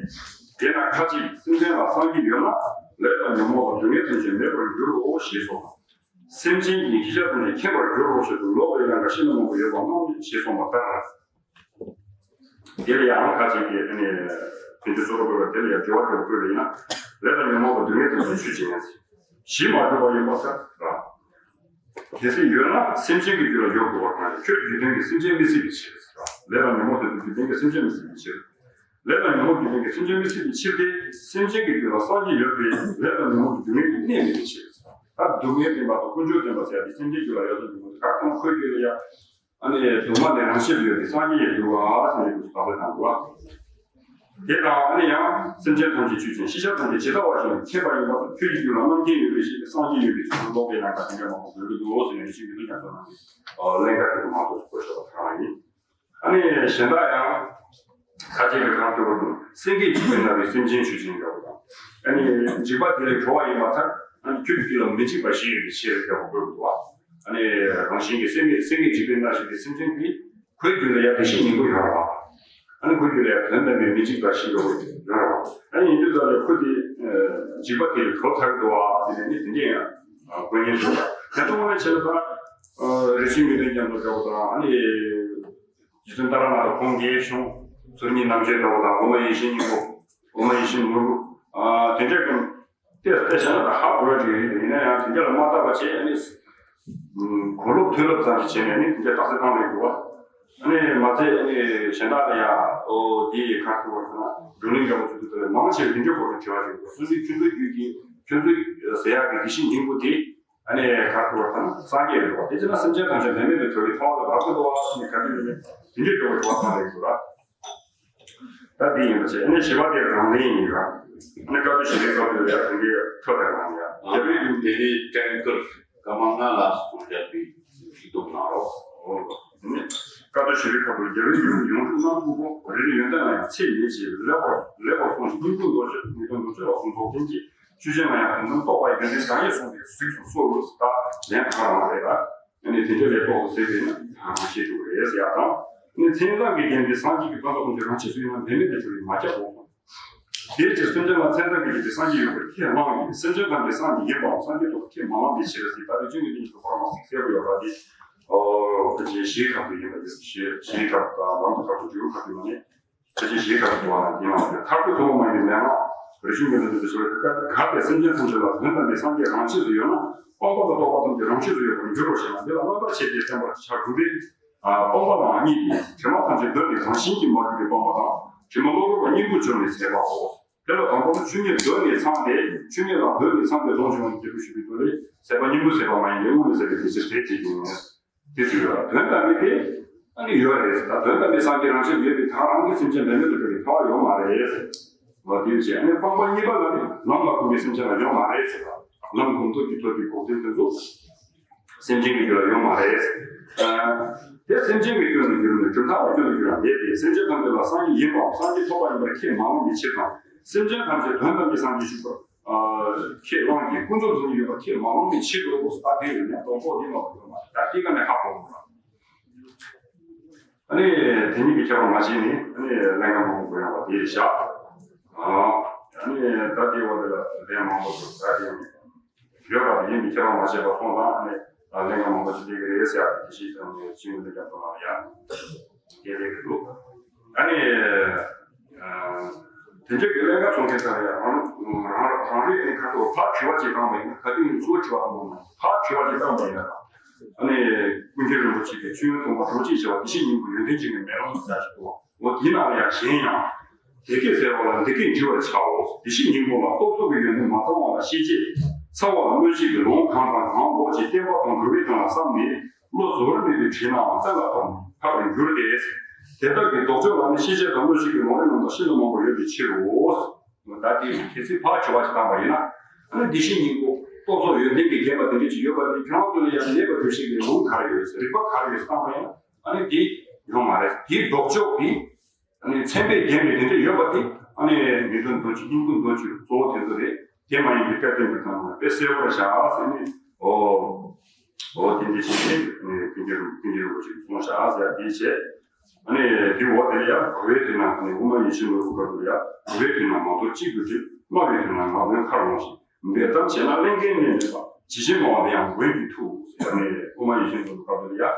དེས་ན་ཁ་ཅིག་གིས་སེམས་ཅན་ལ་སངས་རྒྱས་ཡོད་ན་ལས་དང་ཉོན་མོངས་དང་སྡུག་བསྔལ་ཐམས་ཅད་མེད་པར་འགྱུར་རོ་ཞེས་སོ། སེམས་ཅན་གྱི་ཤེས་བྱ་ཐམས་ཅད་མཁྱེན་པར་འགྱུར་རོ་ཞེས་སོ། ལོག་པའི་ལན་ཁག་བཤད་ན་མང་པོ་ཡོད་པ་སྨྲ་མི་ཞེས་གསུངས་པ་ལྟར། དེ་ལ་ཡང་ཁ་ཅིག་གིས་ཨ་ནི་དོན་གྱི་རྩོད་པ་བཀོད་པ་དེ་ལ་ཡང་སྦྱོར་བ་འདྲ་བོ་བཀོད་པ་ཡིན་ན། ལས་དང་ཉོན་མོངས་པ་སྡུག་བསྔལ་དེ་ཚོ་ཆོས་ཅན་ཡིན། གཞི་མ་གྲུབ་པ་ཡིན་པར་ཐལ། དེ་སྲིད་ཡོད་ན་སེམས་ཅན་གྱི་རྒྱུད་ལ་ཡོད་དགོས་པར་ཐལ། ཁྱོད་རྒྱུད་ལྡན་གྱི་སེམས་ཅན་མི་སྲིད་པའི་ཕྱིར། ལས་དང་ཉོན་མོངས་དེ་ཚོ་རྒྱུད་ལྡན་གྱི་སེམས་ཅན་མི་སྲིད་པའི་ཕྱིར། ལས་དང་ཉོན་མོངས་རྒྱུད་ལྡན་གྱི་སེམས་ཅན་མི་སྲིད་པའི་ཕྱིར་ཏེ། སེམས་ཅན་གྱི་རྒྱུད་ལ་སངས་རྒྱས་ཡོད་པས་ལས་དང་ཉོན་མོངས་ཀྱི་སྡུག་བསྔལ་གྱི་གནས་མེད་པའི་ཕྱིར། ད་སྡུག་བསྔལ་བདེན་པ་དང་ཀུན་འབྱུང་བདེན་པ་ཟེར་ཡ་དེ་སེམས་ཅན་རྒྱུད་ལ་ཡོད་ཚུལ་འདུག་ག་དང་ཁོའི་རྒྱུད་ལ་ཡ། ཨ་ནི་གདོད་མ་ནས་རང་ཆས་སུ་ཡོད་པའི་སངས་རྒྱས་ཡོད་འདུག་བ་ཟེར་ནས་འདུག་བདག་པོས་དང་འདུག་བ། དེ་དང་ཨ་ནི་ཡང་སེམས་ཅན་ཐམས་ཅད་ཆོས་ཅན། ཤེས་བྱ་ཐམས་ཅད་ཇི་ལྟ་བ་བཞིན་མཁྱེན་པ་ཡིན་པ་དང་། ཁྱོད་ཀྱི་རྒྱུད་ལ་རྣམ་མཁྱེན་ཡོད་པའི་ཕྱིར་ཏེ། སངས་རྒྱས་ཡོད་པའི་ཕྱིར་ཏེ། ལོག་པའི་ལན་ཁག་དེ་འདྲ་མང་པོ་འདོད་ཀྱི་འདུག་ཟེར་ནས་རེ་ཞིག་མི་འདུག་ཀྱང་ཚོ་རྣམས་ཀྱིས་ལན་ཁག་དེ་ཚོ་མང་དུ་བཀོད་བཞག་པ་དེ་རང་ཡིན། ཨ་ནི་གཞན་དག་ཡང་ཁ་ཅིག་གིས་གང་ལྟར་བར་དུ་སེང་གེས་འཇིགས་པས་མནར་བའི་སེམས་ཅན་ཆོས་ཅན་འདྲ་བོ་དང་། ཨ་ནི་འཇིགས་པ་དེ་ལས་གྲོལ་བ་ཡིན་པར་ཐལ། ཨ་ནི་ཁྱོད་ཀྱི་རྒྱུད་ལ་མི་འཇིགས་པ་བཞི་ཡོད་པའི་ཕྱིར་འདྲ་བོ་བཀོད་འདུག་བ། ཨ་ནི་རང་བཞིན་གྱིས་སེང་གེ་སེང་གེས་འཇིགས་པས་མནར་བཞིན་པའི་སེམས་ཅན་དེ་ཁོའི་རྒྱུད་ལ་ཡང་བདེ་གཤེགས་སྙིང་པོ་ཡོད་རེད་བ། ཨ་ནི་ཁོའི་རྒྱུད་ལ་ཡང་དོན་དམ་པའི་མི་འཇིགས་པ་བཞི་འདྲ་བོ་ཡོད་རེད་བ། ཨ་ནི་ཡིན་དུས་ཙམ་ལ་ཁོ་དེ་འཇིགས་པ་དེ་ལས་གྲོལ་ཚར་གི་འདུག་བ་ཟེར་ནས་ནི་དེ་འདྲའི་ཡང་དགོས་ངེས་འདུག་བ། དེ་ཚོ་དངོས་གནས་བྱས་ན་ད་རེ་ཞིག་མི་འདོན་ཀྱང་འདུག་འདྲ་བོ་དང་། ཨ་ནི། རྗེ་བཙུན་ཏཱ་ར་ནཱ་ཐ་ཁོང་གིས་གཞུང་ ཚུལ་གཉིས་རྣམ་བསྒྱིངས་ལྟ་བུ་དང་དབུ་མ་ཡིད་བཞིན་སྙིང་པོ། དབུ་མ་ཡིད་བཞིན་ནོར་བུ། ཨ་དེ་འདྲ་གི་དེ་དེ་བྱས་ན་ད་ཧ་གོ་ཡ་ཅིག་ཡོད། ཡིན་ན་ཡང་དེ་འདྲ་ལ་མ་བལྟ་བ་བྱས་ཨ་ནི། གོ་ལོག་ཐོས་ལོག་ཙམ་ཞིག་བྱས་ནས་ནི་དེ་འདྲ་རྟགས་གསལ་བཏང་ལས་འགྲོ་བ། ཨ་ནི་མ་ཚད་ཨ་ནི་གཞན་དག་ལ་ཡང་ཨོ་དེ་ཡི་ཁར་ཐུག་པར་ན་བགྲོ་གླེང་འདྲ་པོ་ཞིག་ཐུག་ཚར་བའི་མང་ཆེ་བ་དེ་འདྲའི་སྐོར་གྱི་དྲི་བ་ཞིག་འདུག་སོ་སོའི་ཁྱོད་ཚོའི་རྒྱུད་ཀྱི་ཁྱོད་ཚོའི་ཟེར་ཡག་གི་དེ་བཞིན་སྙིང་པོ་དེ། ཨ་ནི་ཁ་ཐུག་པར་ན་སངས་རྒྱས་རེད་བ། དེ་བྱས་ན་སེམས་ཅན་ཐམས་ཅད་བདེན་མེད་དུ་གྲོལ་བའི་ཐབས་ལ་བབ་དགོས་བ་ནི་ག་དུས་ཡིན་ནའི་དེ་འདྲའི་འདྲ་པོ་དྲི་བ་བཏང་ལས་འགྲོ་ར། ད་འདི་ཡིན་པ་བྱས་ཨ་ནི་བཞི་པ་དེ་རང་ལན་ཡིན་ར། ཨ་ནི་བཀའ་བསྡུ་བཞི་པའི་སྐབས་དུ་ཡང་དེ་འདྲའི་འཕྲོ་དེ་རང་ཡ། རྒྱལ་བའི་ཡུམ་དེ་ནི་ཀྲན་ཀིར་ཀ་མ་ལྔ་ལ་སོགས་བརྒྱབ་པའི་ཚིག་ཏུ་གནང་རོགས། ཨོ། ཨ་ནི་བཀའ་བསྡུ་བཞི་པའི་སྐབས་དུ་རྒྱལ་བའི་ཡུམ་ཡོངས་གྲུབ་རྣམ་དགུ་པོ་རེ་རེ་ཡོན་ཏན་ལ་ཡང་ཚད་མེད་ཅིང་ལེགས་པར་ལེགས་པར་གསུངས་ཤིང་སྙིང་ཁུང་མདོར་བསྡུས་ནི་དོན་དུ་སྤྱོད་པ་གསུམ་ཚོགས་ལྡན་གྱི་ཆོས་ཅན་ལ་ཡང་དོན་དམ་རྟོགས་པ་ཡི་ཡོན་ཏན་བཞག་ཡས་གསུངས་པའི་གཟིགས་སུ་གསོལ་ལོ། ད་ལན་གང་རང་རེད་ལ། ཨ་ནི་དེ་འདྲ་ལས་རྟོགས་སུ་ཟེར་བས་ན་རང་བཞིན་དུ་རེད་ཟེར་ཡག་དང་། ཨ་ནི་མཚན་བཟང་གིས་བརྒྱན་པའི་སངས་རྒྱས་ཀྱི་དོན་དམ་དབང་ཕྱུག་རང་ཆས་སུ་ཡིན་ན་བདེན་མེད་དུ་གྱུར་པའི་མ་ཁྱབ་འོང་། དེའི་ཕྱིར་སེམས་ཅན་ལ་མཚན་བཟང་གིས་བརྒྱན་པའི་སངས་རྒྱས་ཡོད་པར་ཁས་བླངས་ཀྱི་སེམས་ཅན་ཐམས་ཅད་སངས་རྒྱས་ཡིན་པའམ་སངས་རྒྱས་ཐོབ་པར་ཁས་མ་བླངས་པའི་ཕྱིར་ཟེར་ད་རེས་ཆོས་ཉིད་དེ་ཉིད་དུ་ཁོ་རང་ལ་གཟིགས་གསལ་པོ་ཡོད་པ་དེ། ཨོ་ཕལ་ཆེར་བཞིའི་ཁ་ཐུག་ཡིན་པ་ཡོད། བཞི་བཞིའི་ཁ་ཐུག་དང་ལམ་དུ་ཁ་ཐུག་འཇུག་ཁ་ཐུག་ཡིན་ནི། ཁ་ཅིག་ཞིག་ག་རེ་འདུག་ཨ་ནི་མ་ཟེར་མཐར་ཐུག་ཐུན་མོང་མ་ཡིན་པའི་མན་ངག་རེ་ཞིག་མི་འདུག་འདི་ཚོ་ག་ག་དེ་སེམས་ཅན་ཐམས་ཅད་ལ་དོན་དམ་པའི་སངས་རྒྱས་རང་ཆས་སུ་ཡོད་ན་སྤངས་པ་དང་རྟོགས་པ་ཐམས་ཅད་རང་ཆས་སུ་ཡོད་པར་འགྱུར་རོ་ཞེ་ན། འདི་ལ་རྣམ་པར་ཕྱེ་སྟེ་བསྟན་པར་བྱ་དགོས་པས། སྤངས་པ་ལའང་གཉིས་ཏེ། དྲི་མ་ཐམས་ཅད་གདོད་ནས་རང་བཞིན་གྱིས་མ་གྲུབ་པས་སྤངས་པ་དང་། དྲི་མ་གློ་བུར་བ་སྙིང་པོར་གྱུར་ནས་ཟད་པའོ། དེ་ལ་དང་པོར་ཆོས་ཉིད་གདོད་ནས་ཚངས་ཏེ། ཆོས་ཉིད་ལ་གདོད་ནས་ཚངས་ཏེ་གཟུང་བྱུང་བ་ནི་རྒྱལ་པོ་ཞུ་བའི་དོན་ལས་ཟད་པ་སྙིང་པོ་ཟད་པ་མ་ཡིན་ཏེ་དངོས་ནས་ཟད་པའི་དེ་ཕྱིར་ཟད་ཅེས་ཡིན། དེ་ཚོའི་དོན་དམ་པའི་དེ་ཨ་ནི་ཡོད་རེད་ཟེར། ད་དོན་དམ་པའི་སངས་རྒྱས་རང་བཞིན་ཡོད་པའི་ཐག་རང་གི་སེམས་ཅན་བདེན་མེད་དུ་གྲུབ་པའི་ཐབས་ཡོད་མ་རེད་ཟེར། འོ་དེ་བྱས་ཨ་ནི་སྤངས་པ་གཉིས་པ་ལ་ནི་ལམ་ལ་གོམས་པའི་སེམས་ཅན་ལ་ཡོད་མ་རེད་ཟེར། ལམ་གོམས་ཚུལ་གྱིས་ཐོབ་པའི་འགོག་བདེན་དེ་ཚོ་སེམས་ཅན་གྱི་རྒྱུད་ལ་ཡོད་མ་རེད་ཟེར། དེ་སེམས་ཅན་གྱི་རྒྱུད་ལ་གྱུར་ནས་གྲུབ་མཐའ་ལ་སྐྱོན་དུ་གྱུར་ཡང་མེད་དེ། སེམས་ཅན་ཐམས་ཅད་ལ་སངས་རྒྱས་ཡིན་པའམ་སངས་རྒྱས་ཐོབ་པ་ཡིན་པར་ཁས་མ་བླངས་པའི་ཕྱིར་དང་། སེམས་ཅན་ཐམས་ཅད་དོན་དམ་པའི་སངས་རྒྱས་ཞུགས་པར་ཁས་བླངས་ཀྱི་ཀུན་རྫོབ་ཏུ་ཡོད་པ་ཁས་མ་བླངས་པའི་ཕྱིར་རོ། ད་དེ་ཡོད་ནས་རྡོག་རྡོག་དེ་མ་ཡོད་མ་རེད། ད་དེ་ག་ནས་ཧ་གོ་དགོས་ར། ཨ་ནི་དེ་གཉིས་ཀྱི་ཁྱད་པར་མ་ཕྱེ་ནས་ཨ་ནི་ཀླན་ཀ་མང་པོ་ཡོང་བ་དེ་བཞག་ཨ་ནི་ད་དེ་འོག་དེ་ལ་ལན་མང་པོ་ཞིག་ད་དེ་ཡོད་པ་དེ་ཡིན་པའི་ཁྱད་པར་མ་ཕྱེ་བ་སོང་ཙང་ཨ་ནི་ཀླན་ཀ་མང་པོ་ཞིག་སླེབས་ཀྱི་རེད་ཟེར་ཡག་དེ་ཤེས་ཀྱང་ནས་ཤིང་ལ་ཀྱང་ཐོན་ལ་ཡ་དེ་སླེབས་ཀྱི་འདུག་ཨ་ནི། དེ་འདྲ་གི་ཀླན་ཀ་སོང་མཁན་ཚོ་ཡང་རང་རང་རང་རེ་ཨ་ནི་ཁ་ཐོག་ཕར་དྲི་བ་ཅིག་བཏང་བ་ཡིན་ན་ག་དུས་ཡིན་ཚུར་དྲི་བ་བཏང་བ་མ་ཕར་དྲི་བ་ཅིག་བཏང་བ་ཡིན་ན་ཨ་ནི་ཀུན་མཁྱེན་རིན་པོ་ཆེ་གིས་མཆོད་ཡོན་སྟོང་པ་དྲུག་ཅུ་བྱེ་བ་བདེ་གཤེགས་སྙིང་པོ་ཡོན་ཏན་ཅན་གྱི་མེ་ལོང་ཟེར་ཞིག་འདུག་འོ་དེའི་ནང་ལ་ཡང་གཞན་ཡང་། དེ་སྐད་ཟེར་བ་ལ་འདི་སྐད་འདྲི་བར་བྱའོ། བདེ་གཤེགས་སྙིང་པོ་ལ་སྟོབས་ཚོགས་ཀྱི་ཡོན་ཏན་མ་ཚང་བ་ལ་ཤེས་བྱེད། ཚང་བ་ལ་མངོན་ཤེས་ཀྱི་ལུང་གང་དང་གང་འདོགས་ཀྱིས་བསྟན་པ་དང་འགྲོ་བའི་དོན་ལ་བསམས་ནས། བློ་གཟུ་བོར་མེད་པའི་དྲིས་ནའང་གསན་ལ་ཐོགས་ནས་འཕགས་པར་འགྱུར་ཏེ། དེ་དག་གི་ལྡོག་ཕྱོགས་ལ་ནི་ཤེས་བྱ་དང་མངོན་ཤེས་ཀྱི་ལུང་རིགས་རྣམས་དང་ཤིན་ཏུ་མང་པོ་ཡོད་པའི་ཕྱིར་རོ། ད་དེ་གལ་སྲིད་ཕར་དྲི་བ་ཞིག་བཏང་བ་ཡིན་ན། ཨ་ནི་བདེ་གཤེགས་སྙིང་པོ་སྟོབས་ཚོགས་ཡོན་ཏན་གྱིས་བརྒྱན་པ་དེ་འདྲ་ཅིག་ཡོད་པ་དེ་ཁྱེད་རང་ཚོ་ལ་ཡང་མེད་པ་འགྲུབ་བྱེད་ཀྱི་ལུང་ག་རེ་ཡོད་ཟེར་རིགས་པ་ག་རེ་ཡོད་ཟེར་བཏང་བ་ཡིན་ན་ཨ་ནི་དེ་ཡོད་མ་རེད། དེའི་ལྡོག་ཕྱོགས་དེ། ཨ་ནི་མཚན་དཔེས་བརྒྱན་པའི་དེ་འདྲ་ཡོད་པ་དེ་ཨ་ནི་ངེས་དོན་མདོ་ཆོས་སྙིང་པོ་མདོ་ཆོས་གཙོ་བོ་དེ་ཚོ་རེད། དེ་མ་ཡིན་པའི་སྐལ་ལྡན་གྱི་དོན་ལ་དཔེ་གསལ་བར་བྱ་ཟེར་ནས་ཨོ། ཨོ་དེ་འདྲ་བྱས་ཏེ་ཨ་ནི་ཀུན་མཁྱེན་ཀུན་མཁྱེན་རིན་པོ་ཆེས་གསུངས་བཞག་ཟེར་ཡ་དེ་བྱས། ཨ་ནི་དེ་འོག་དེ་ལ་ཡང་གོ་བའི་དུས་ན་ཨ་ནི་དབུ་མ་ཡིད་བཞིན་ནོར་བུ་སྐབས་དུ་ལ་ཡང་གོ་བའི་དུས་ན་མ་དོར་གཅིག་ཏུ་བསྒྲིལ། སྨྲ་བའི་དུས་ན་ངག་འདོན་མཁར་ལོངས་ཤིང་། འབེབས་གཏམ་བྱས་ན་གླེང་གིན་གླེང་མེད་པ། ཇི་བཞིན་སྨྲ་བ་དེ་ཡང་མགོན་གྱི་ཐུགས་ཟེར་ནས་དབུ་མ་ཡིད་བཞིན་ནོར་བུ་སྐབས་དུ་ལ་ཡང་།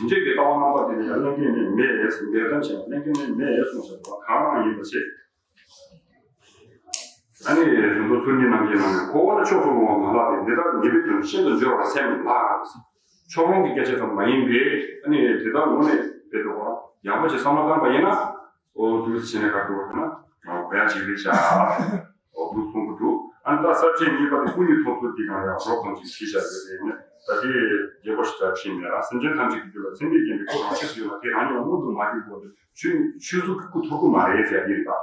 དེ་འདྲ་གི་ལྟ་བ་རྣམ་པ་དེ་ལ་ཡང་གླེང་གིན་གླེང་མེད་ཟེར། འབེབས་གཏམ་བྱས་ན་གླེང་གིན་གླེང་མེད་གསུངས་ཟེར་བ་གང་རང་ཡིན་པ་བྱས། ཨ་ནི་རིན་པོ་ཆེ་ཚུལ་གཉིས་རྣམ་བསྒྱིངས་ནང་ནས་ཁོ་བོ་ནི་ཕྱོགས་སུ་ལྷུང་བ་མ་ལགས་ཏེ། འདི་ལྟར་ཉེས་པའི་དོན་ཤིན་ཏུ་འབྱོར་བར་སེམས་ལགས། ཕྱོགས་ལྷུང་གི་སྐད་ཆ་ཙམ་མ་ཡིན་པས་ཨ་ནི་དེ་ལྟར་ངོ་ནས་དཔེ་འགྲོ་བ་ཡག་པོ་ཞིག་བསམ་བློ་བཏང་པ་ཡིན་ན། ཨོ་དུས་ཕྱི་ནས་ཁ་ཐུག་ན་གོ་ཡ་ཅིག་རེད་ཤག་ཨོ་དུ་གསུང་གི་འདུག་ཨ་ནི་ད་ས་བཅད་གཉིས་པ་དེ་སྐུ་གཉིས་ཐོབ་ཚུལ་དེ་གང་ཡང་རོབ་ཙམ་ཞིག་ཞུས་བཞག་ཡོད་རེད། ནས་ད་དེ་རྒྱས་པོ་ཞིག་ད་བྱས་མེད་ལ། སེམས་ཅན་ཐམས་ཅད་ཀྱི་རྒྱུད་ལ་མཚན་དཔེས་བརྒྱན་པའི་སྐུ་རང་ཆས་སུ་ཡོད་ལ་དེ་རང་ཉིད་ལ་མངོན་དུ་མ་གྱུར་བར་དུ་ཆོས་ཆོས་གཟུགས་ཀྱི་སྐུ་ཐོབ་ཀྱི་མ་རེད་ཟེར་ཡ་དེ་རེད་ད།